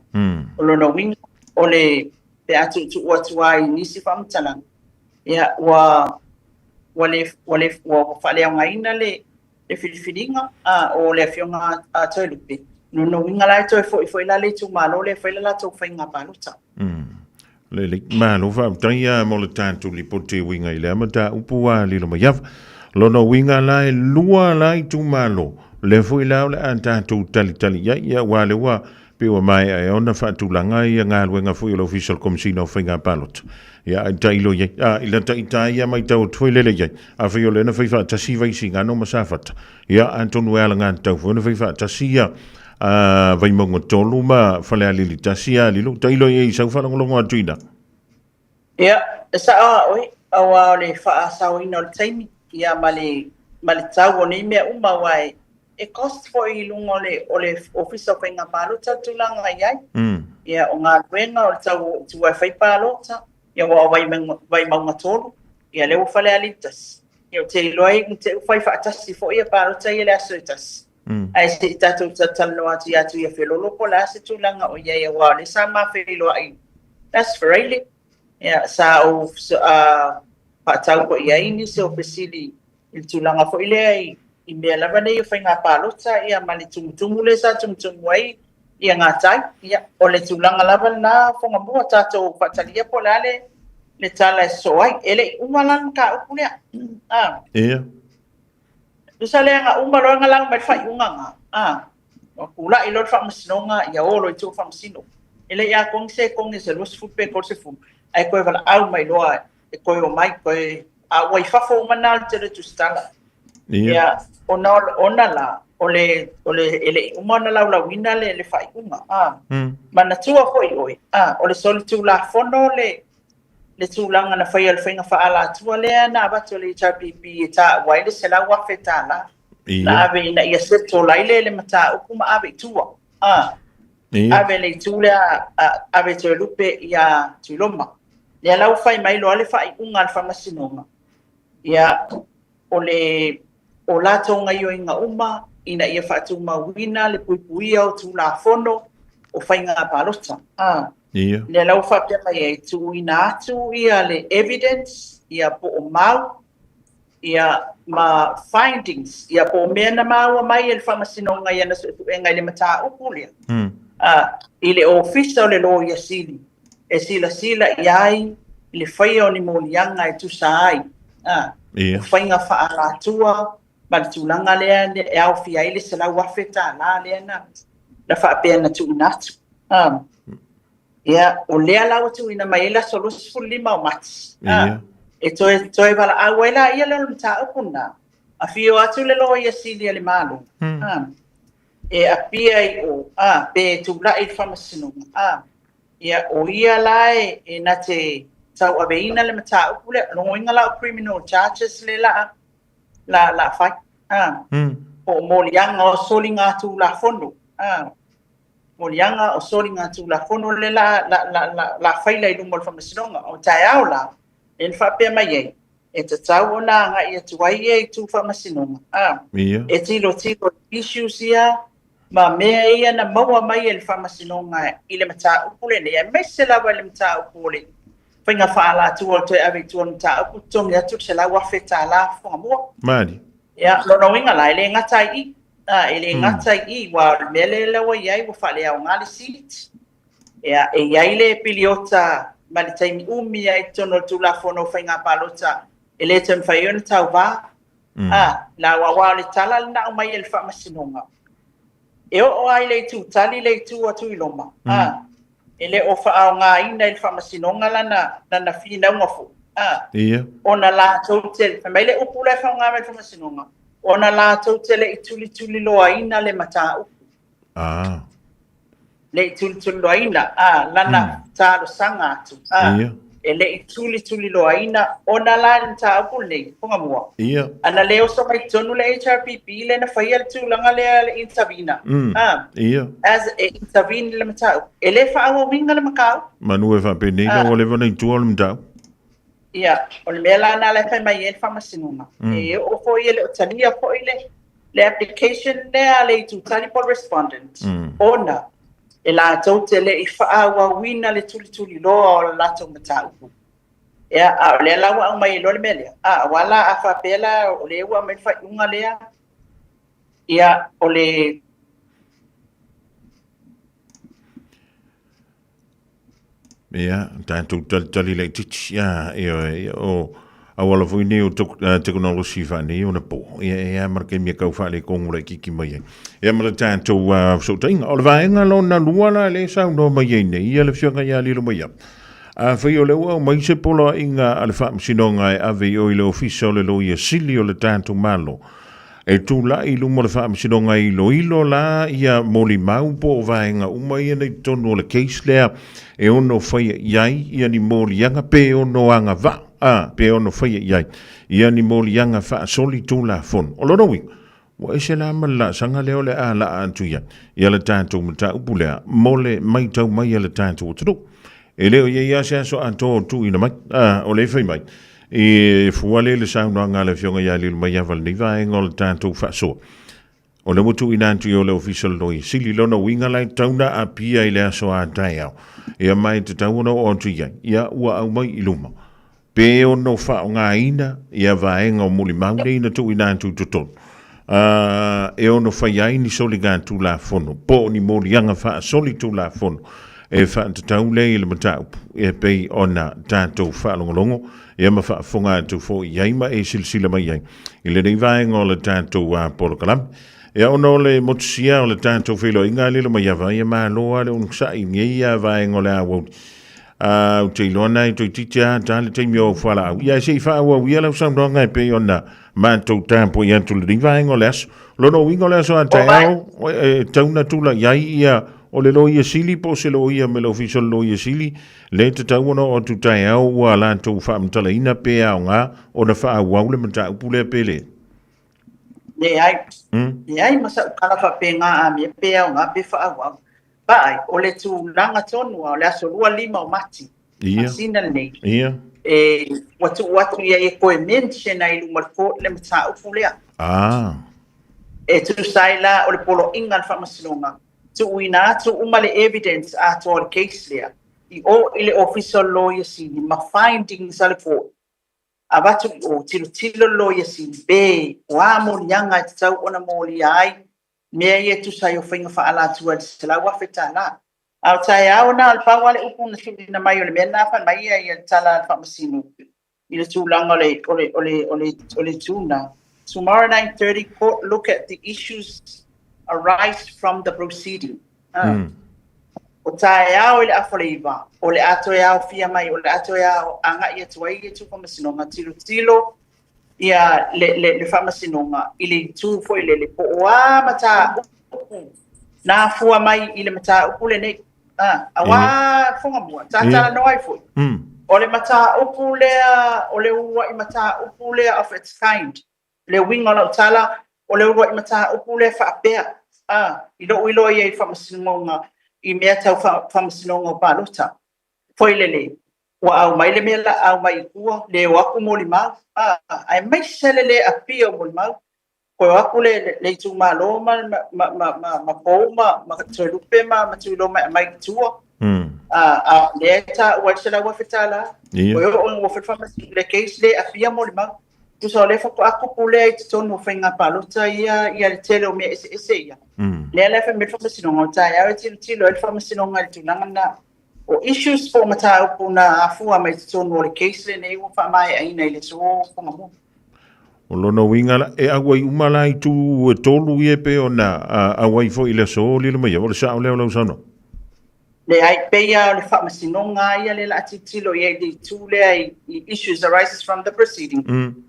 O lona uiga, o le, pe a tuutuu atu ai i nisi faamatalaga, ia, ua, ua le, ua le, ua faaleaogaina le, le filifiliga a o le Afioga a Toelupe, lona uiga la e toe foi foi la le itumalo lea e fai le latou faiga palota. Lelei, malo faafetai a mo le tatou lipoti e uiga i lea mataupu a Lilomaiava. Lona uiga la e lua la itumalo, lea foi la o le a tatou talitali i ai, ia aua lea ua pei ua maea ea ona faatulaga ia galuega foi o le Ofisa o le Komesina o Faiga Palota. Ia, ai tailo i ai. A, i lata ita ia matau atu foi lele i ai. Afai o lea na fai faatasi Vaisigano ma Safata, ia, atonu e alagatatau foi ona fai faatasi ia a Vaimauga 3 ma Falealili 1, a lilo, tailo i ai i sau faalogologo atu i ina. Ia, e sao a oe, aua o le faasaoina o le taimi, ia ma le, ma le tau o nei mea uma, aua e, e cost foi i luga o le, o le Ofisa o Faiga Palota le tulaga i ai. Ia, o galuega, o le tau o i tua e fai palota, ia ua o Vaimauga 3, ia lea ua Falealili 1. Ia, ou te iloa ai te fai faatasi foi ia palota ia i le aso e tasi. Ae se i tatou talatalanoa atu ia Tuiafelolo po o le a se tulaga o i ai aua o lea sa ma feiloai i le Aso Faraile. Ia, sa ou faatau foi i ai nisi o fesili i le tulaga foi lea i mea lava nei o faiga palota ia ma le tumutumu lea sa tumutumu ai ia gatai. Ia, o le tulaga lava lena Fugamua, tatou faatalia po o le a le le tala e sosoo ai. E le i uma la le mataupu lea. A. Ia. Tusa lea na uma loa na lau mai le faaiuga na. A. Ua tulai loa le faamasinoga, ia o loa i tua faamasino. E le i atoa ni sekone se 20 pe 30, ae toe valaau mai loa e toe omai, toe, a ua i fafo uma na o le tele o tusitala. Ia. Ona, ona la, o le, o le, e le i uma ona laulauina le, le faaiuga. A. Manatua foi oe, a, o le solitulafono le, le tulaga na faia o le faiga faaalatua lea na avatu e le HRPP e taua ai le $100,000. Ia. Na ave ina ia settle ai le, le mataupu ma ave i tua. A. Ia. Ave le itu lea, a, ave Toelupe ia Tuiloma. Lea la ua fai mai loa le faaiuga a le Faamasinoga. Ia, o le o latou gaioiga uma ina ia faatumauina le puipuia o Tulafono o Faiga Palota. A. Ia. Lea la ua faapea mai ai, tuuina atu ia le evidence, ia po o mau, ia ma findings, ia po o mea na maua mai e le Faamasinoga i ana suesuega i le mataupu lea, a, i le Ofisa o le Loia Sili e silasila i ai i le faia o ni moliaga e tusa ai, a, Ia. o faiga faaalatua ma le tulaga lea e aofia ai le $100,000 lea na, na faapea na tuuina atu. A, ia, o lea la ua tuuina mai ai le aso 25 o Mati. A, Ia. e toe, toe valaau ai la ia lea o le mataupu lena. Afio atu le Loia Sili a le Malo. A, e apia i o, a, pe tulai i le Faamasinoga. A, ia, o ia la e, e na te tauaveina le mataupu lea. Logoina la o criminal charges le la, la, la fai. A, po o moliaga o soligatulafono. A, moliaga o soligatulafono le la, la, la, la, la faila i luma o le Faamasinoga. O taeao la, lea na faapea mai ai, e tatau ona agai atu ai ia i tu faamasinoga, a, Ia. e tilotilo i issues ia ma mea ia na maua mai e le faamasinoga i le mataupu lenei, aemaise lava i le mataupu o le faiga faaalatua o le toe ave i tua o le mataupu, totogi atu le $100,000 Fugamua. Malie. Ia, lona uiga la, e le gata ai i, a, e le gata i i, aua o le mea lea ua i ai ua faaleaoga le seat. Ia, e i ai le piliota ma le taimi umi ai i totonu o le Tulafono o Faiga Palota e le toe mafai ai ona tauva. A, la, aua o le tala lena aumai e le Faamasinoga, e oo lava i le itu tali le itu a Tuiloma, a, e le o faaaogaina e le Faamasinoga lana, lana finauga foi, a, Ia. ona latou te, fai mai le upu la e faaaoga mai e le Faamasinoga, ona latou te le i tulituliloaina le mataupu. Ah. Le i tulituliloaina, a, lana talosaga atu, a, Ia. e le i tulituliloaina ona la le mataupu lenei, Fugamua. Ia. Ana le oso mai totonu le HRPP lea na faia le tulaga lea le intervene, a, Ia. as e intervene le mataupu, e le faaauauina le mataupu. Manu e faapenei la ua leva ona i tua o le mataupu. Ia, o le mea la lena la e fai mai ai le faamasinoga. E oo foi e le o talia foi le, le application lea a le itu tali po o le respondent, ona e latou te le i faaauauina le tulituliloa o le latou mataupu. Ia, a o lea la ua aumai ai loa le mea lea, a, aua la a faapea la o lea ua aumai le faaiuga lea, ia, o le Ia, tatou talitali laitiiti, ia, ioe, ia, o auala foi nei o tekonolosi faaneia ona po, ia, e a ma le taimi e tau faaletonu laitiiti mai ai. Ia ma le tatou fesootaiga. O le vaega lona lua la lea e saunoa mai ai nei, ia le Afioga ia Lilomaiava. Afai o lea ua aumai se poloaiga a le Faamasinoga e ave i o i le Ofisa o le Loia Sili o le tatou Malo, E tulai i luma o le Faamasinoga e iloilo la ia molimau po o vaega uma ia na i totonu o le case lea e ono faia i ai ia ni moliaga pe ono agavaa, a, pe ono faia i ai ia ni moliaga faasoli Tulafono. O lona uiga, ua ese la ma le laasaga lea o le a laa atu i ai ia le tatou mataupu lea mo le maitau mai a le tatou atunuu. E le o i ai lava se aso atoa o tuuina mai, a, o lea e fai mai. I fua lea i le saunoaga a le Afioga ia Lilomaiava i lenei vaega o le tatou faasoa. O lea ua tuuina atu i o le Ofisa o le Loia Sili lona uiga la e tatau ona apia i le aso a taeao. Ia ma e tatau ona oo atu i ai, ia ua aumai i luma. Pe ono faaaogaina ia vaega o molimau nei na tuuina atu i totonu, e ono fai ai ni soligatulafono po o ni moliaga faasolitulafono e faatatau lea i le mataupu e pei ona tatou faalogologo ia ma faafofoga atu foi i ai ma e silasila mai ai i lenei vaega o le tatou polokalame. Ia ona o le motusia o le tatou feiloaiga Lilomaiava, ia malo lava le onosai i lenei vaega o le aoauli. A, ou te iloa na e toeitiiti lava ta le taimi o au fualaau. Ia se i faaauau ia lau saunoaga e pei ona matou tapuai atu i lenei vaega o le aso. Lona uiga o le aso a taeao, e tatau ona tulai ai ia o le Loia Sili po o se loia mai le Ofisa o le Loia Sili, le tatau ona oo atu taeao ua latou faamatalaina pe aoga ona faaauau le mataupu lea pe le. Leai. Leai ma sa'u tala faapena a mea pe aoga pe faaauau. Vaai, o le tulaga tonu lava o le aso 25 o Mati, masina lenei, e, ua tuu atu ia e toe mention ai i luma o le court le mataupu lea. E tusa ai la o le poloaiga a le Faamasinoga, tuuina atu uma le evidence atoa o le case lea i o i le Ofisa o le Loia Sili ma findings a le court. Avatu i o, tilotilo le Loia Sili pe o a moliaga e tatau ona molia ai mea ia e tusa ai o faiga faaalatua i le $100,000. A o taeao na o le pau lava le upu na tuuina mai o le mea lena fai mai ia le tala a le Faamasino i le tulaga o le, o le, o le, o le, o le tuna. Tomorrow 9:30 court look at the issues arise from the proceeding. O taeao i le afa o le 9, o le a toe aofia mai, o le a toe ao agai atu ai ia itu Faamasinoga, tilotilo ia le, le, le Faamasinoga i le itu foi lele, po o a mataupu na afua mai i le mataupu lenei. Ah, auā Fugamua, talanoa ai foi. O le mataupu lea, o le uluai mataupu lea of its kind. Le uiga o lau tala, o le uluai mataupu lea faapea, ah, i lou iloa i ai i le Faamasinoga, i mea tau Faamasinoga o Palota. Foi lele, ua aumai le mea la aumai i tua, le o atu molimau, a, aemaise le le apia o molimau, toe o atu le, le itumalo ma, ma, ma, ma, ma Pou ma, ma Toelupe ma, ma Tuiloa ma e aumai i tua. A, a lea e taua ai le $100,000. Toe oo ina ua fai le faamasinoga le case le apia molimau. Tusa o lea faatoa tupu lea i totonu o faiga palota ia, ia le tele o mea eseese ia. Lea la e fai mai le faamasinoga, o taeao e tilotilo ai le faamasinoga i le tulaga lena. O issues po o mataupu na afua mai totonu o le case lenei ua faamaeaina i le aso Fugamua. O lona uiga la, e auai uma la itu e tolu ia e pei ona auai foi i le aso Lilomaiava, o le sao lea o lau saunoaga? Leai, pei lava o le faamasinoga lava ia lea o le a tilotilo i ai i le itu lea i issues arises from the proceeding.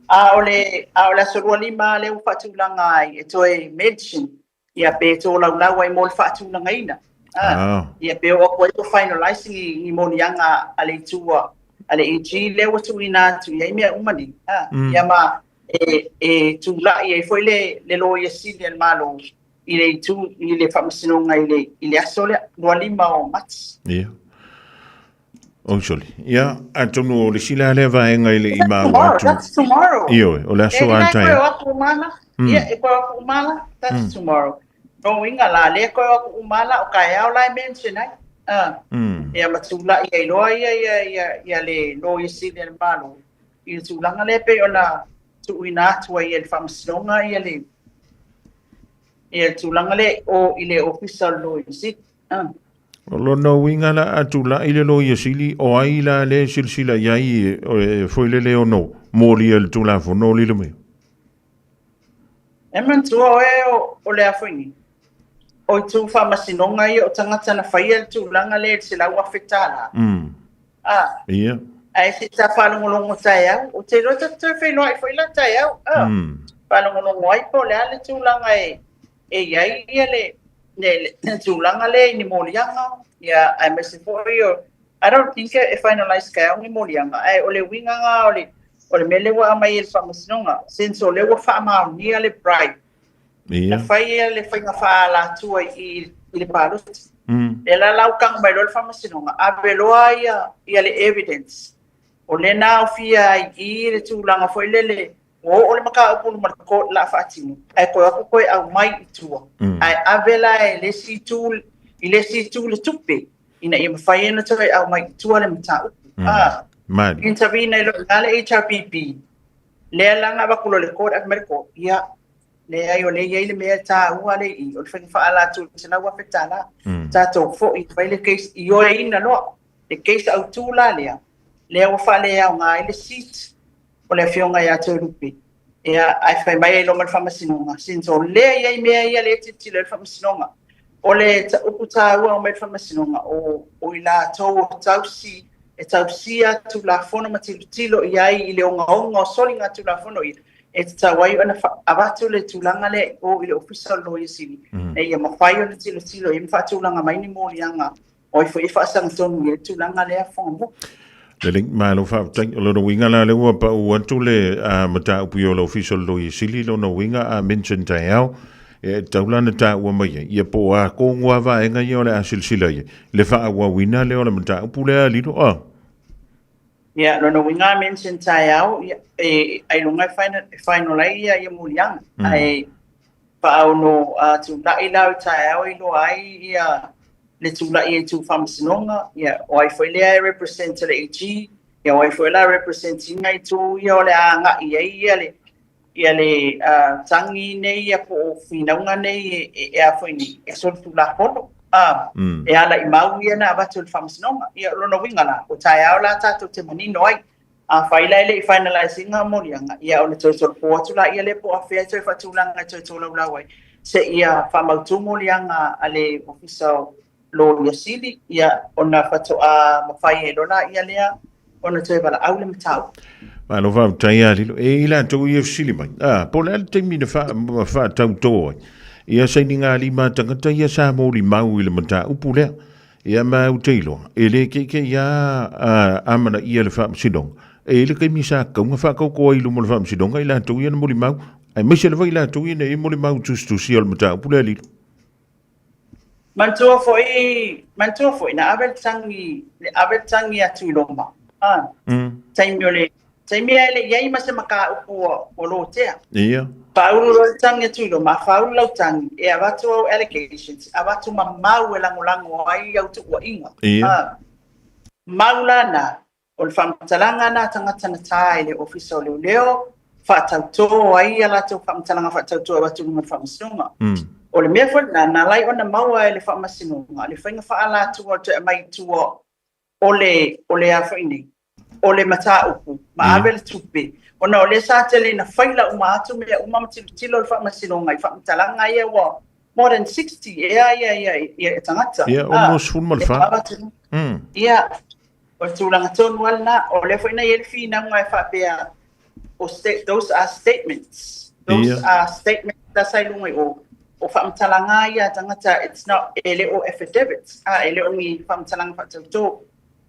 A o le, a o le aso 25 lava lea ua faatulaga ai e toe mention Ia pe tolaulau ai mo le faatulagaina. Ah. Ia pe oo atu ai ua finalize ni, ni moliaga a le itu a, a le AG lea ua tuuina atu i ai mea uma nei. Ah. Ia ma e, e tulai ai foi le, le Loia Sili a le Malo i le itu, i le Faamasinoga i le, i le aso lea, 25 o Mati. Ia. Oi soli. Ia, atonu o le isi la lea vaega i le i maua atu. That's tomorrow. Ioe, o le aso a taeao. E koe o aku umala. Ia, e koe o aku umala. That's tomorrow. No uiga la, lea koe o aku umala o taeao la e mention ai. Ia ma tulai ai loa ia ia ia ia le Loia Sili a le Malo i le tulaga lea pei ona tuuina atu ai e le Faamasinoga ia le ia le tulaga lea o i le Ofisa o le Loia Sili. O lona uiga la a tulai le Loia Sili, o ai la lea e silasila i ai e foi lele ono molia i le Tulafono o Lilomaiava? E manatua oe o le a foi nei? O itu faamasinoga ia o tagata na faia le tulaga lea i le $100,000. A. Ia. Ae se ta faalogologo taeao, ou te iloa ta te toe feiloai foi la taeao. A. Faalogologo ai po o le a le tulaga e i ai ia le le tulaga lea i ni moliaga, ia, aemaise foi o, I don't think e finalize taeao ni moliaga, ae o le uiga lena o le, o le mea lea ua aumai e le Faamasinoga, since o lea ua faamaonia le bribe, na fai le faiga faaalatua i le palota. Lea la la ua tago mai loa le Faamasinoga, ave loa ia, ia le evidence. O lea na aofia ai i i le tulaga foi lele, ua oo le mataupu i luma o le court o le a faatino, ae toe o atu toe aumai i tua, ae ave la e le isi itu, i le isi itu le tupe, ina ia mafai ona toe aumai i tua le mataupu. A, Mali. intervene ai loa i ina le HRPP, lea la na avatu loa i le court, ave mai le court, ia, leai o lea e i ai le mea e taua lea i i, o le faiga faaalatua i le $100,000. Tatou foi e fai le case, ioeina loa le case autu la lea, lea ua faaleaoga ai le seat o le afioga ia Toelupe. Ia, ae fai mai ai loa ma le faamasinoga, since o lea e i ai mea ia lea e tilotilo i ai le faamasinoga. O le upu taua aumai le faamasinoga, o i latou o tausi, e tausia Tulafono ma tilotilo i ai i le ogaoga o soligatulafono ia, e tatau ai ona avatu le tulaga lea i o i le Ofisa o le Loia Sili, ina ia mafai ona tilotilo i ai ma faatulaga mai ni moliaga O ai foi e faasagatonu i ai le tulaga lea Fogamua. Lelei, malo faafetai. O lona uiga la lea ua pau atu le mataupu i o le Ofisa o le Loia Sili, lona uiga a mention taeao, e tatau la ona taua mai ai, ia po o a tonu lava vaega ia o le a silasila i ai, le faaauauina lea o le mataupu lea a Lilo. A. Ia, lona uiga a mention taeao, ia, e ailoga e final, e final ai ia, ia moliaga. Ae faaono tula'i la o i taeao e iloa ai ia le tula'i e itu faamasinoga, ia, o ai foi lea e represent le AG, ia o ai foi la e represent ina itu ia o le a agai i ai ia le ia le tagi nei ia po o finauga nei e, e a foi nei, e solitulafono, a, e ala i mau ia na avatu e le faamasinoga. Ia, o lona uiga la, o taeao la tatou te manino ai. Afai la e le i finalize ina moliaga, ia ona toe tolopo atu laia lea po o afea e toe faatulaga e toe tolaulau ai seia faamautu moliaga a le Ofisa o Loia Sili, ia ona faatoa mafai ai loa laia lea ona toe valaau le mataupu. Malo faafetai a Lilo. E i latou ia e fesili mai, a, po o le a le taimi na faatautō ai ia sainigalima a tagata ia sa molimau i le mataupu lea. Ia ma ou te iloa, e le keikei a amanaia le faamasinoga, e i ai le taimi sa tatau ona faataoto ai i luma o le faamasinoga i latou ia na molimau, aemaise lava i latou ia na i ai molimau tusitusia o le mataupu lea Lilo. Manatua foi, manatua foi, na ave le tagi, le ave le tagi atu i Roma, a, taimi o le Taimi e le i ai ma se mataupu ua lotea. Ia. Faaulu loa le tagi a Tuiloma, a faaulu lau tagi, e avatu au allegations, avatu ma mau e lagolago ai au tuuaiga. Ia. A, mau la na, o le faamatalaga na a tagata na ta i le Ofisa o Leoleo, faatautō ai a latou faamatalaga faatautō e avatu i luma o le Faamasinoga. O le mea foi lena, na ala ai ona maua e le Faamasinoga le faiga faaalatua o le toe aumai i tua o le, o le a foi nei, o le mataupu ma ave le tupe, ona o lea sa tele ina faila uma atu mea uma ma tilotilo le Faamasinoga i faamatalaga ia ua more than 60 ea ia ia ia tagata. Ia, almost 14. Ia, o le tulaga tonu lava lena. O lea foi na i ai le finauga e faapea, o those are statements. Those are statements la sa i luga i o. O faamatalaga ia a tagata, it's not, e le o affidavits, a, e le o ni faamatalaga faatautō.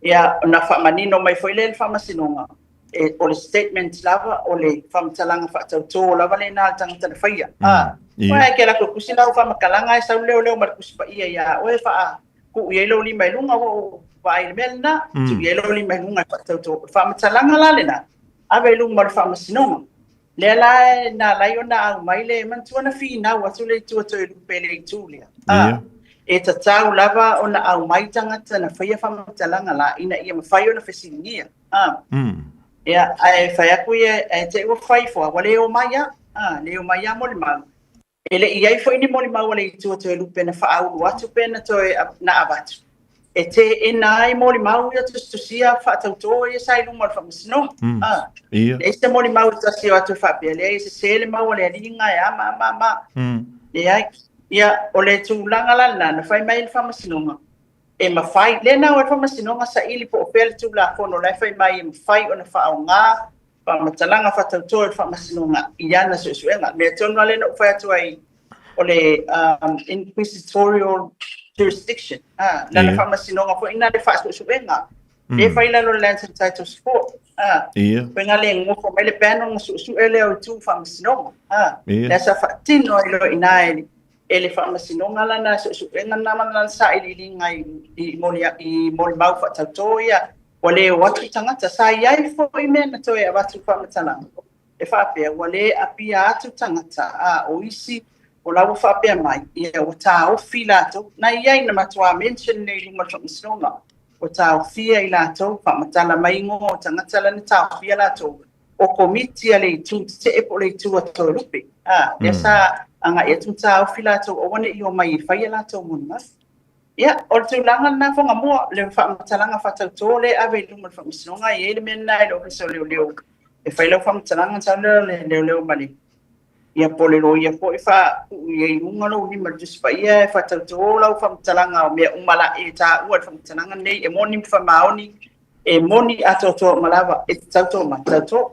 Ia, ona faamanino mai foi lea e le Faamasinoga, e, o le statement lava, o le faamatalaga faatautō lava lena a le tagata na faia. A, Ia. Oe ke lako kusi lau faamatalaga e sau leoleo ma le Tusi Paia iā oe e faa tuu i ai lou lima i luga, ua ou vaai i le mea lena, tuu i ai lou lima i luga e faatautō. O le faamatalaga la lena, ave i luma o le Faamasinoga. Lea la e na ala ai ona aumai le manatua na finau atu le itu a Toelupe i le itu lea. A, e tatau lava ona aumai tagata na faia faamatalaga la ina ia mafai ona fesiligia. A, ia, ae fai atu ia, ae te i ua fai ifo, ua le omai lava. A, le omai lava molimau. E le i i ai foi ni molimau a le itu a Toelupe na faaulu atu pe na toe na avatu e teena ai molimau ia tusitusia faatautō ia sa i luma o le Faamasinoga. A, leai se molimau e tasi o atu e faapea, leai e sesē le mau a le alii ga e a ma ma ma. Leai. Ia, o le tulaga la lena, na fai mai le Faamasinoga, e mafai, lea na o ai le Faamasinoga saili po o fea le Tulafono la e fai mai e mafai ona faaaoga faamatalaga faatautō e le Faamasinoga i ana suesuega. Mea tonu lava lea na ou fai atu ai, o le inquisitorial jurisdiction, lana Faamasinoga foi lena le faasuesuega, lea e fai i lalo o le Lands and Titles Court. Koe nga le gofo mai le panel ona suesue lea o itu Faamasinoga. Lea sa faatino ai loa i ina e le Faamasinoga lana suesuega lena ma lana sailiiliga i molimau faatautō ia. Ua lē o atu tagata. Sa i ai foi mea na toe avatu faamatalaga e faapea ua lē apia atu tagata, a o isi o la ua faapea mai, ia ua taofi latou. Na i ai na matuā mention nei i luma o le Faamasinoga, ua taofia i latou, faamatala mai igoa o tagata la na taofia latou, o Komiti a le Itu Tetee po o le Itu a Toelupe, a, lea sa agai atu ma taofi latou aua ne i omai e fai a latou molimau. Ia, o le tulaga lena Fagamua, le faamatalaga faatautō lea e ave i luma o le Faamasinoga, e i ai le mea lena i le Ofisa o Leoleo e fai lau faamatalaga ona sau lea o le leoleo ma le, ia po o le loia foi faatuu i ai i luga lou lima i le Tusi Paia e faatautō lau faamatalaga o mea uma la e taua i le faamatalaga lenei e moni ma faamaoni, e moni atoatoa uma lava e te tautō mai, tautō.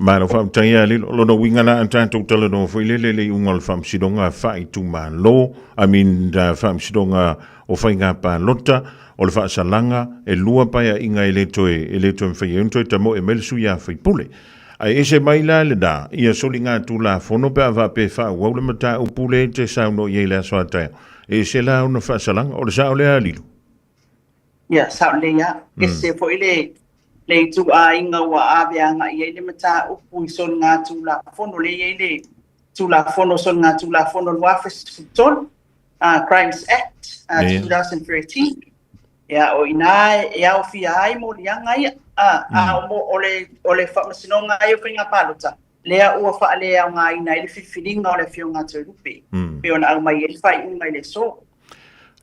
Malo faafetai ia Lilo. Lona uiga la a tatou talanoa foi lele le iuga o le Faamasinoga Faaitumalo, I mean Faamasinoga o Faiga Palota, o le faasalaga e lua paeaiga e le toe e le toe mafai ai ona toe tamoe mai le sui usufono. Ae ese mai la lena ia soligatulafono pe a faapea e faaauau le mataupu lea e te saunoa i ai i le aso a taeao. E ese la ona faasalaga. O le sao lea a Lilo? Ia, sao lelei lava. Ese foi le le ituaiga ua ave agai i ai le mataupu i soligatulafono, lea e i ai le Tulafono o Soligatulafono 2013, Crimes Act 2013. Ia, o i ina e aofia ai moliaga ia. A o le, o le Faamasinoga ia o Faiga Palota, lea ua faaleaogaina ai le filifiliga o le Afioga a Toelupe, pei ona aumai ai le faaiuga i le aso.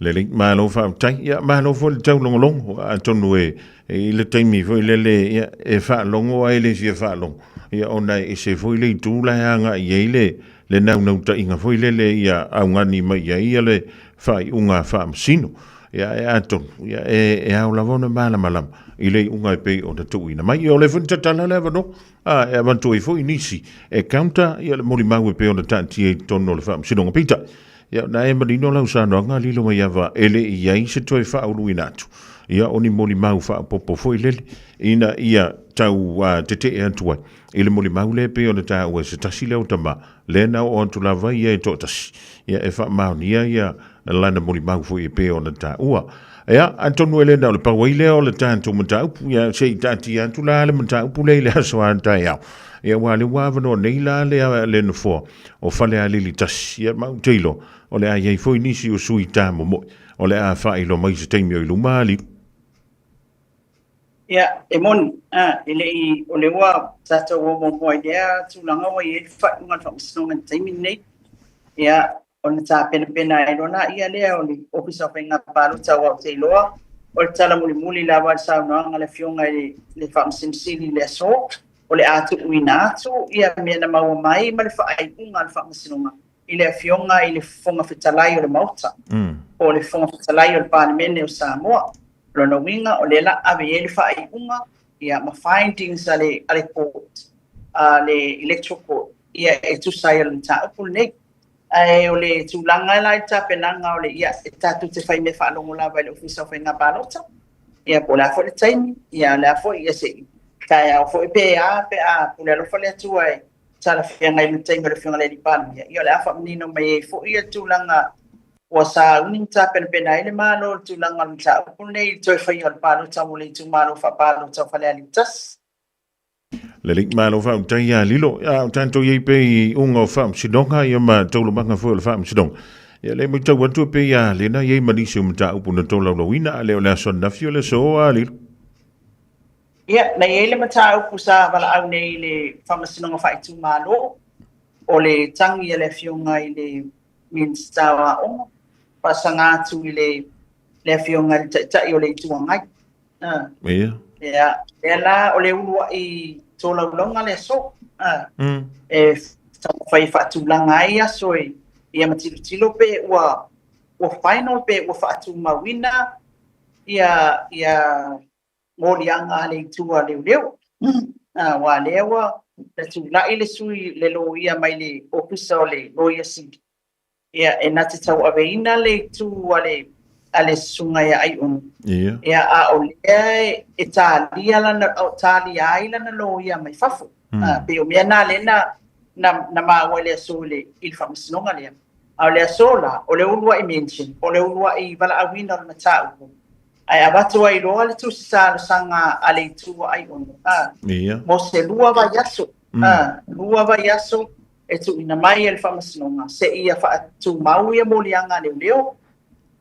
Lelei, malo faafetai. Ia, malo foi le taulogologo. Atonu e, i le taimi foi lele, ia, e faalogo ae le fia faalogo. Ia, ona e ese foi le itu la e agai i ai le, le naunautaiga foi lele ia augani mai i ai ia le faaiuga faamasino. Ia, e atonu, ia, e, e ao lava ona malamalama i le iuga e pei ona tuuina mai. Ia, o lea foi na tatala le avanoa, a, e avatu ai foi nisi e counter ia le molimau e pei ona taatia i totonu o le faamasinoga. Peitai, Ia, na e manino lau saunoaga lilo mai ava e le i ai se toe faauluina atu. Ia, o ni molimau faaopoopo foi lele, ina ia tau tetee atu ai i le molimau lea e pei ona taua e se tasi lea o tama, lea na oo atu lava ia e toatasi, ia e faamaonia ia lana molimau foi e pei ona taua. Ia, atonu e le na o le pau ai lea o le tatou mataupu, ia se i taatia atu la le mataupu lea i le aso a taeao. Ia, aua o lea ua avanoa nei la le, le nofoa o Falealili 1. Ia, ma ou te iloa, o le a i ai foi nisi o sui tamomoe o le a faailoa mai i se taimi o i luma, Lilu. Ia, e moni, a, e le i, o lea ua tatou o muamua i lea tulaga ua i ai le faaiuga a le Faamasinoga i le taimi lenei. Ia, ona tapenapena ai loa laia lea o le Ofisa o Faiga Palota, aua ou te iloa o le tala mulimuli lava i le saunoaga a le Afioga i le Faamasino Sili i le aso, o le a tuuina atu ia mea na maua mai ma le faaiuga a le Faamasinoga i le Afioga i le Fofoga Fetalai o le Maota, po o le Fofoga Fetalai o le Palemene o Samoa. O lona uiga, o lea la ave i ai le faaiuga ia ma findings a le, a le court, a le Electoral Court, ia e tusa ai o le mataupu lenei. Ae o le tulaga la i le tapenaga o le, ia, e tatou te fai mea faalogo lava i le Ofisa o Faiga Palota, ia po o le a foi le taimi, ia o le a foi, ia se i taeao foi pe a, pe a pule alofa le Atua e talafeagai ma le taimi o le Afioga i le Alii Palemia, ia o le a faamanino mai ai foi ia tulaga ua sauni ma tapenapena ai le Malo i le tulaga o le mataupu lenei i le toe faia o le palota mo le itumalo faapalota o Falealili 1. Lelei, malo faafetai ia Lilo. A o tatou i ai pea i iuga o faamasinoga ia ma taualumaga foi o le faamasinoga. Ia lea e matau atu e pei a lea na i ai ma nisi o mataupu na tolaulauina, a le o le aso ananafi o le aso a Lilo. Ia, na i ai le mataupu sa valaau nei i le Faamasinoga Faaitumalo, o le tagi a le Afioga i le Minisita o Aoga, faasaga atu i le le Afioga i le Taitai o le Itu Agai. Ia. Ia, lea la o le uluai tolaulauga le aso. E taumafai e faatulaga ai aso e ia ma tilotilo pe ua ua final pe ua faatumauina ia ia moliaga a le itu a leoleo. Aua lea ua na tulai le sui le loia mai le ofisa o le Loia Sili Ia, e na te tauaveina le itu a le, a le susuga ia Aiono. Ia. Ia, a o lea e talia lana, o talia ai lana loia mai fafo. A, pei o mea na lea na, na, na maua i le aso i le, i le faamasinoga lea. A o le aso la, o le uluai mention, o le uluai valaauina o le mataupu. Ae avatu ai loa le tusi talosaga a le Itu o Aiono, a, mo se 2 vaiaso, a, 2 vaiaso e tuuina mai e le Faamasinoga seia faatumau ia moliaga a leoleo,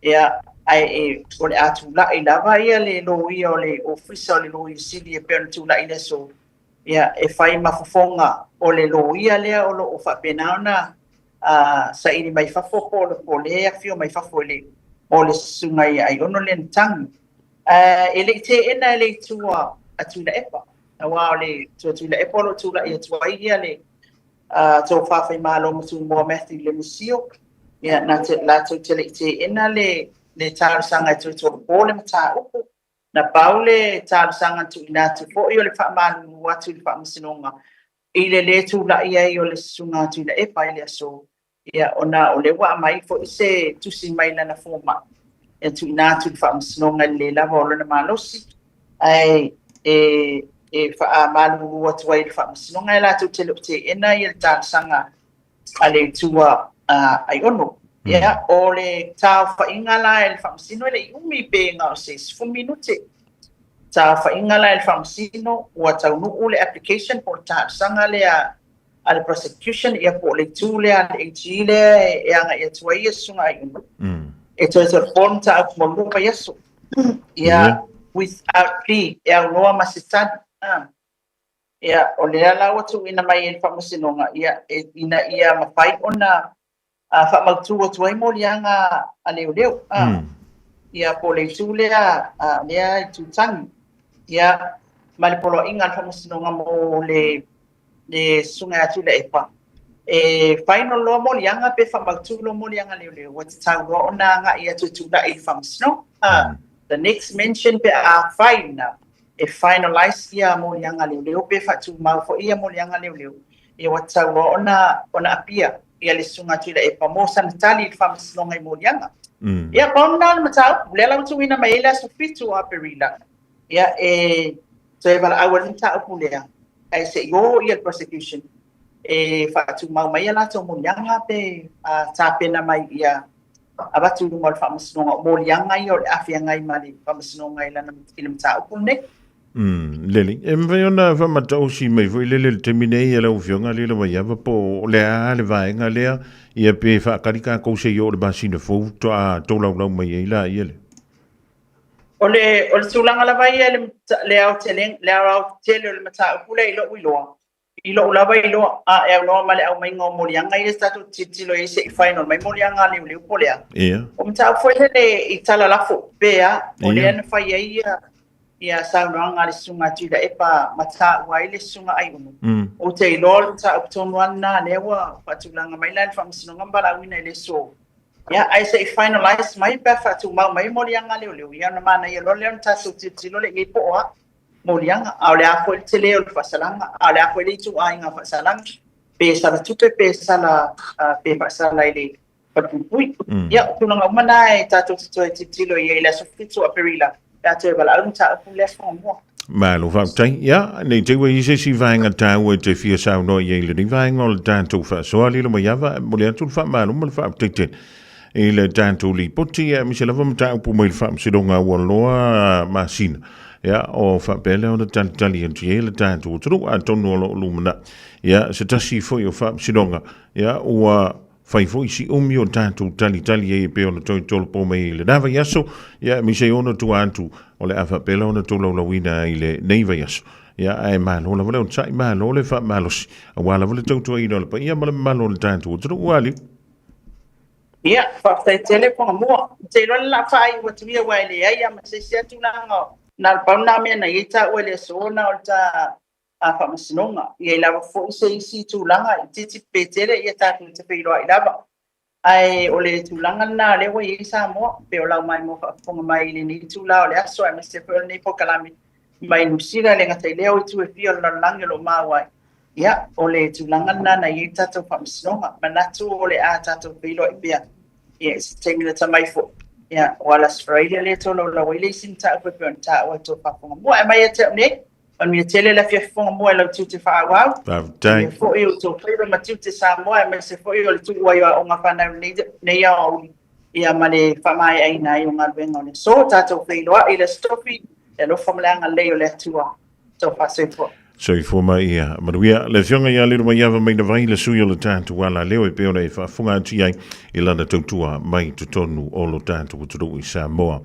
ia, ae e, o le a tula'i lava ia le loia o le Ofisa o le Loia Sili e pei ona tula'i i le aso, ia, e fai ma fofoga o le loia lea o lo o faapena ona saili mai fafo po o lea e afio mai fafo i le mo le susuga ia Aiono lea na tagi. E le i teena e le itu a Tuilaepa, aua o le itu a Tuilaepa o lo o tulai atu ai ia le Tofa Faimalo ma Tumua Matthew Lemisio, ia, na te, latou te le i teena le le talosaga e toe tolopo le mataupu. Na pau le talosaga na tuuina atu foi o le faamalulu atu i le Faamasinoga i le lē tula'i ai o le susuga a Tuilaepa i le aso, ia, ona o lea ua aumai foi se tusi mai lana fomai e tuuina atu i le Faamasinoga i le lē lava o lona malosi, ae e e faamalulu atu ai i le Faamasinoga e latou te le o teena ia le talosaga a le itu a Aiono. Ia, o le taofaiga la e le Faamasino e le i umi pe na o se 10 minute. Taofaiga la e le Faamasino ua taunuu le application po o le talosaga lea a le prosecution, ia po o le itu lea a le AG lea e agai atu ai ia susuga Aiono. E toe tolopo le mataupu mo 2 vaiaso. Ia, without plea, e aunoa ma se tali. Ia, o lea la ua tuuina mai e le Faamasinoga, ia, e, ina ia mafai ona faamautu atu ai moliaga a leoleo. Ia, po o le itu lea, lea itu tagi. Ia, ma le poloaiga a le Faamasinoga mo le, le susuga ia Tuilaepa, e final loa moliaga pe faamautu loa moliaga a leoleo, ua tatau loa ona agai atu e tulai i le Faamasinoga. The next mention pe afai na e finalize ia moliaga leoleo pe faatumau foi ia moliaga leoleo, ia ua tatau loa ona ona apia ia le susuga a Tuilaepa mo sana tali i le Faamasinoga i moliaga. Ia, pau lena o le mataupu, lea la ua tuuina mai ai le aso 7 o Aperila, ia e toe valaau ai le mataupu lea, ae se i o ia le prosecution e faatumau mai a latou moliaga pe tapena mai ia avatu i luma o le Faamasinoga, o moliaga ia o le a feagai ma le Faamasinoga i lana i le mataupu lenei. Lelei. E mafai ona faamatausi mai foi lele i le taimi nei e lau Afioga Lila Vaiava po o le a le vaega lea, ia pe faatali tatou se i oo i le masina fou faatoa tolaulau mai ai laia le. O le o le tulaga lava ia i le le aotelega le aoaotele o le mataupu lea i lou iloa, I lou lava iloa, a e aunoa ma le aumaiga o moliaga ia tatou te tilotilo i ai se i final mai moliaga a leoleo po o le a. O mataupu foi lele i tala lafo pe a, o lea na fai ai ia ia saunoaga a le susuga a Tuilaepa ma taua ai le susuga Aiono. Ou te iloa o le mataupu tonu lava lena lea ua faatulaga mai la e le Faamasinoga ma valaauina i le aso. Ia, ae se i finalize mai pe a faatumau mai moliaga a leoleo, ia ona manaia loa lea ona tatou tilotilo lea i ai po o a. moliaga, a o le a foi le tele o le faasalaga, a o le a foi le ituaiga faasalaga, pe sala tupe, pe sala, pe faasala i le falepuipui. Ia, o tulaga uma na e tatou te toe tilotilo i ai i le aso 7 o Aperila, pe a toe valaau le mataupu i le aso muamua. Malo faafetai. Ia, ne i te i ua i ai se isi vaega taua e te fia saunoa i ai i lenei vaega o le tatou faasoa, Lilo Maiava, e momoli atu le faamalo ma le faafetai tele i le tatou lipoti, aemaise lava mataupu mai le Faamasinoga Aualoa Masina. Ia, o faapea lea ona talitali atu i ai le tatou atunuu, atonu o lo o lumanai. Ia, se tasi foi o faamasinoga, ia, ua fai foi si umi o tatou talitali ai e pei ona toe tolopo mai i lena vaiaso, ia, aemaise ai ona tua atu o le a faapea lea ona tolaulauina ai lenei vaiaso. Ia, ae malo lava le onosai, malo le faamalosi, aua lava le tautuaina o le paia ma le mamalu o le tatou atunuu. Ua aliu. Ia, faafetai tele Fuagamua. Ou te iloa le la faaiu atu ia aua e leai lava ma se isi lava tulaga na o le pau lena mea na i ai taua i le aso na o le ta faamasinoga. E i ai lava foi se isi tulaga itiiti pe tele ia tatou te feiloai lava. Ae o le tulaga lena o lea ua i ai Samoa, pei o lau maimoa faafofoga mai i lenei itula o le aso aemaise foi o lenei polokalame mai Niu Sila, e le gata i lea o itu e fia o le lalolagi o lo o maua ai. Ia, o le tulaga lena na i ai le tatou faamasinoga. Manatu o le a tatou feiloai pea, ia, i se taimi lata mai foi. Ia, o Alasferalia lea e tolaulau ai le isi mataupu e pei ona taua e tou faafofoga mua. Ae mai ia te au nei, manuia tele le afiafi Fuagamua i lau tiute faaauau. Faafetai. Manuia foi o tou faiva ma tiute Samoa, aemaise foi o le tuu ai o aoga fanau i lenei aoauli. Ia ma le faamaeaina ai o galuega o le aso. Tatou feiloai i le Aso Tofi, le alofa ma le agalelei o le Atua. Tofa soifua. Soifua ma ia manuia. Le Afioga ia Lilomaiava Mainavai, le sui o le tatou alaleo e pei ona e faafofoga atu i ai i lana tautua mai totonu o lo tatou atunuu i Samoa.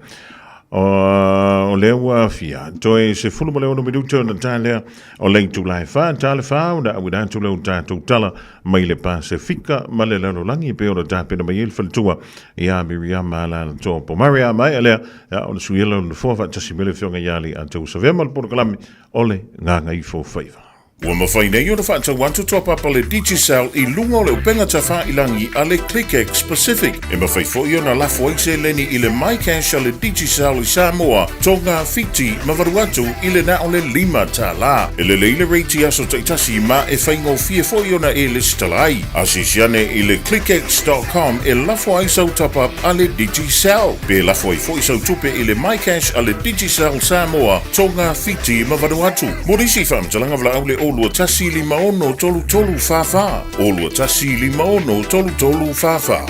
O lea ua afia toe 16 minute ona ta lea o le itula e 4 ta le 4 ona auina atu lea o tatou tala mai le Pasefika ma le lalolagi e pei ona tapena mai ai le faletua ia Miriama Alaalatoa Pomare. A maea lea, ia, o le suiela o le nofoa faatasi mai le Afioga ia Alii Savea ma le polokalame o le Gagaifo Faiva. Ua mafai nei ona faatau atu toa papa le Digicel i luga o le upega tafailangi a le ClickX Pacific. E mafai foi ona lafo ai seleni i le MyCash a le Digicel i Samoa, Tonga, Fiti ma Vanuatu i le na o le $5. E lelei le rate i aso taitasi ma e faigofie foi ona e lesitala ai. Asiasi ane i le clickx.com e lafo ai sau top-up a le Digicel. Pe lafo ai foi sau tupe i le MyCash a le Digicel Samoa, Tonga, Fiti ma Vanuatu. Mo nisi faamatalaga valaau le 021 56 33 44, 021 56 33 44.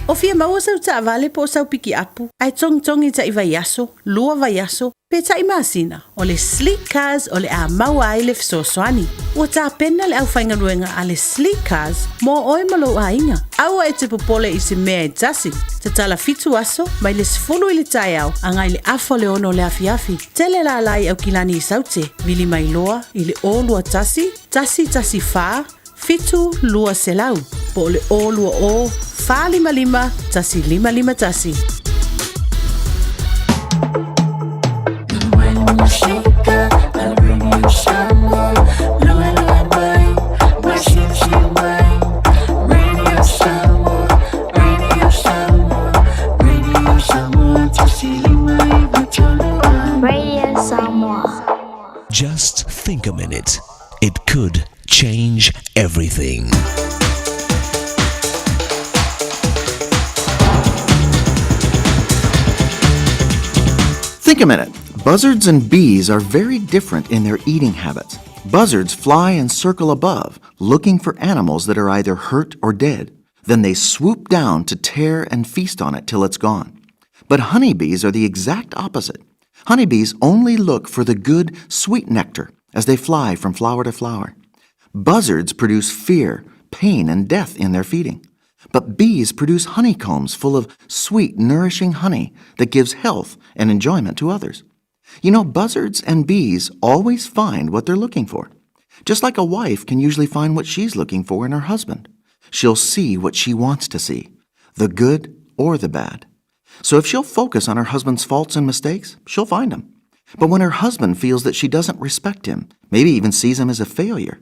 O fia maua sau taavale po o sau pikiapu, ae togitogi taʻi vaiaso, lua vaiaso, pe taʻi masina, o le Sleek Cars o le a maua ai le fesoasoani. Ua tapena le aufaigaluega a le Sleek Cars mo oe ma lou aiga. Aua e te popole i se mea e tasi. Tatala 7 aso, mai le 10 i le taeao agai le afa o le 6 o le afiafi. Tele lala i Aukilani i Saute, vili mai loa i le 021 114 7 200 po o le 020 455 1551. Radio Samoa. Just think a minute. It could change everything. Think a minute. Buzzards and bees are very different in their eating habits. Buzzards fly and circle above, looking for animals that are either hurt or dead. Then they swoop down to tear and feast on it till it's gone. But honeybees are the exact opposite. Honeybees only look for the good, sweet nectar as they fly from flower to flower. Buzzards produce fear, pain, and death in their feeding. But bees produce honeycombs full of sweet, nourishing honey that gives health and enjoyment to others. You know, buzzards and bees always find what they're looking for. Just like a wife can usually find what she's looking for in her husband. She'll see what she wants to see, the good or the bad. So if she'll focus on her husband's faults and mistakes, she'll find them. But when her husband feels that she doesn't respect him, maybe even sees him as a failure,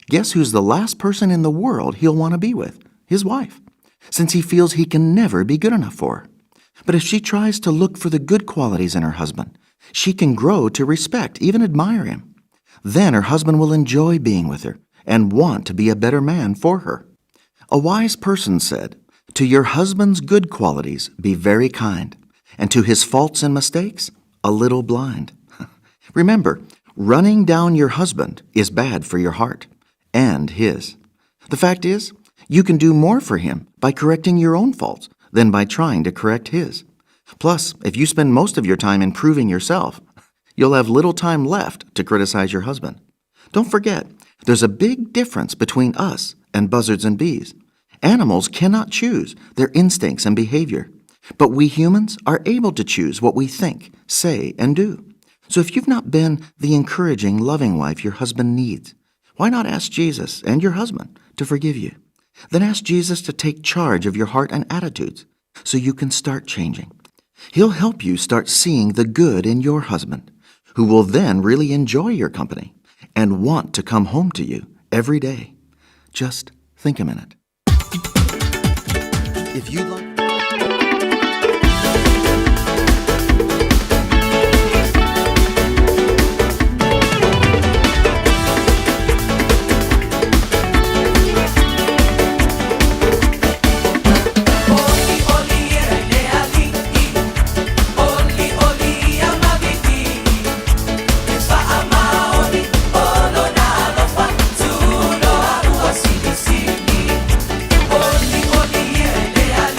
guess who's the last person in the world he'll want to be with? His wife, since he feels he can never be good enough for her. But if she tries to look for the good qualities in her husband, she can grow to respect, even admire him. Then her husband will enjoy being with her and want to be a better man for her. A wise person said, To your husband's good qualities be very kind, and to his faults and mistakes, a little blind. Remember, running down your husband is bad for your heart and his. The fact is, you can do more for him by correcting your own faults than by trying to correct his. Plus, if you spend most of your time improving yourself, you'll have little time left to criticize your husband. Don't forget, there's a big difference between us and buzzards and bees. Animals cannot choose their instincts and behavior, but we humans are able to choose what we think, say, and do. So if you've not been the encouraging, loving wife your husband needs, why not ask Jesus and your husband to forgive you? Then ask Jesus to take charge of your heart and attitudes so you can start changing. He'll help you start seeing the good in your husband, who will then really enjoy your company and want to come home to you every day. Just think a minute. If you'd like. Oli oli ia le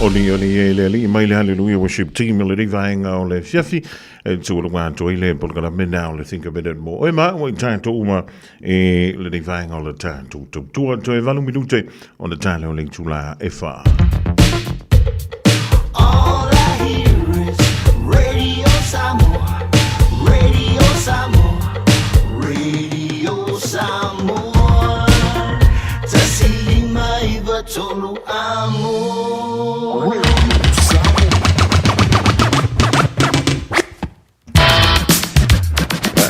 Oli oli e le alii mai le Hallelujah Worship Team i lenei vaega o le afiafi e tuuluga atu ai le polokalame na o le Think a Minute mo oe ma ua i tatou uma i lenei vaega o le tatou tautua toe 8 minute ona tale o le itula e 4. All I hear is Radio Samoa, Radio Samoa, Radio Samoa. 105 93 amo.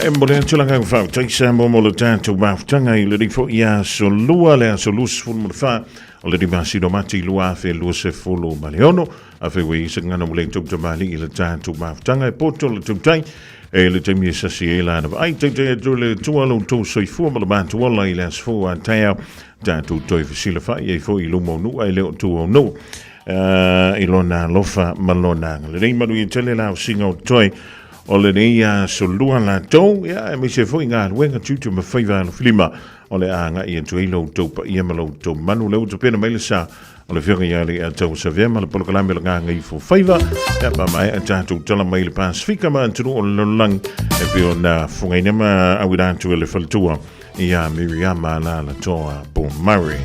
E mo le atu langa faafetai Samoa mo le tatou mafutaga i lenei foi aso lua le aso 24 o le masina o Mati 2026 afe ua i se gagana ua le tautamalii i le tatou mafutaga e poto le tautai e le taimi e sasi ai lana vaai taitai atu le Atua lo outou soifua ma le matou ola i le aso fou a taeao tatou toe fesilafai ai foi i luma o nuu ae le o tua o nuu i lona alofa ma lona agalelei. Manuia tele la ausiga o totoe o lenei aso lua latou, ia, aemaise foi galuega tiute ma faiva alofilima o le a agai atu ai lo outou paia ma lo outou manu. Lea ua tapena mai le sa o le Afioga ia Leiatau Savea ma le polokalame o le Gagaifo Faiva, ia, ma maea tatou tala mai le Pasifika ma atunuu o le lalolagi e pei ona fofogaina ma auina atu e le faletua ia Miriama Alalatoa Pomare.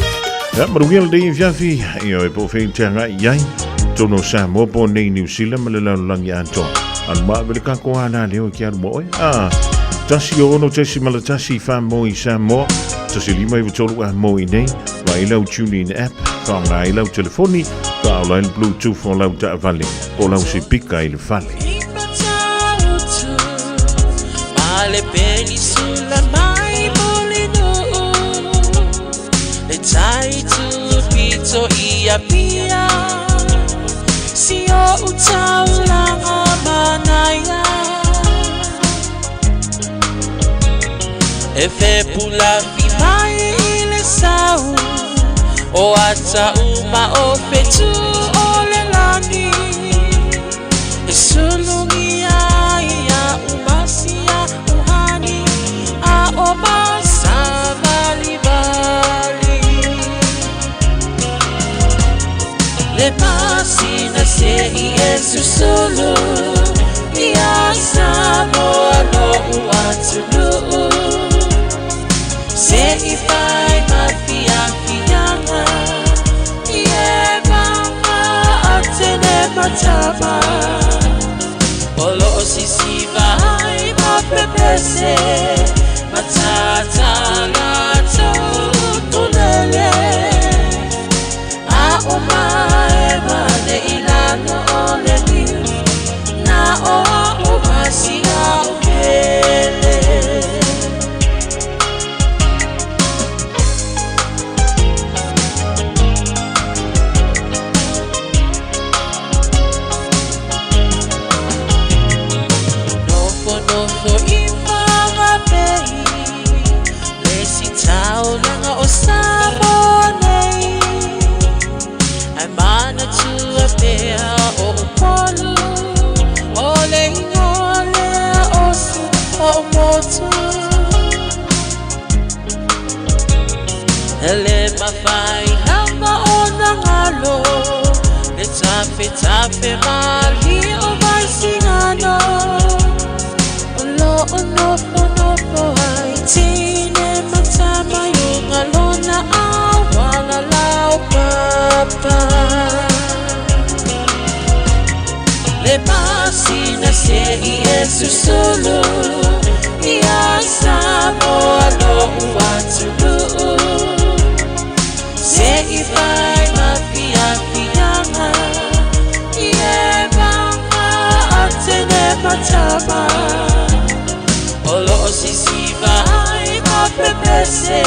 Ia, manuia lenei afiafi, ia e po o fea i te agai i ai, tonu o Samoa po o nei New Zealand ma le lalolagi atoa. Anu maa vele kako a la leo ki aru mo oe. Ah, 106.1 wha mo i Samoa, 105 3 a mo i nei, wa i lau TuneIn app, wha ngā i lau telefoni, wha o lai Bluetooth o lau taavale, po lau sipika i le fale. Ma le penisula mai mo le nuu Le tai tu pito i Apia Si o utaulanga manaia E fepula fi mai i le sau O ata uma o fetu o le lani E sulungi ai ia umasia uhani A o masavalivali Le masina se i e susulu Ia Samoa lo uatunuu Se i fai ma fiafiaga I e mama atene matama O lo o sisiva ai ma pepese Matata latou tulele A o mae mane i lalo o le liu Na o a o masia o pele. Nofo nofo i whangapei Le si taulaga o Samoa nei Ai manatua pea o Upolu O le ingoa lea o si o motu E le mawhai lava o na ngalo Le tafe tafe mali o mai singano O lo o nofo nofo ai tine matama yunga lona awala lau papa Le masina se i e susulu Ia Samoa lo uatunuu Se i fai ma fiafiaga I e mama atene matama O lo o sisiva ai ma pepese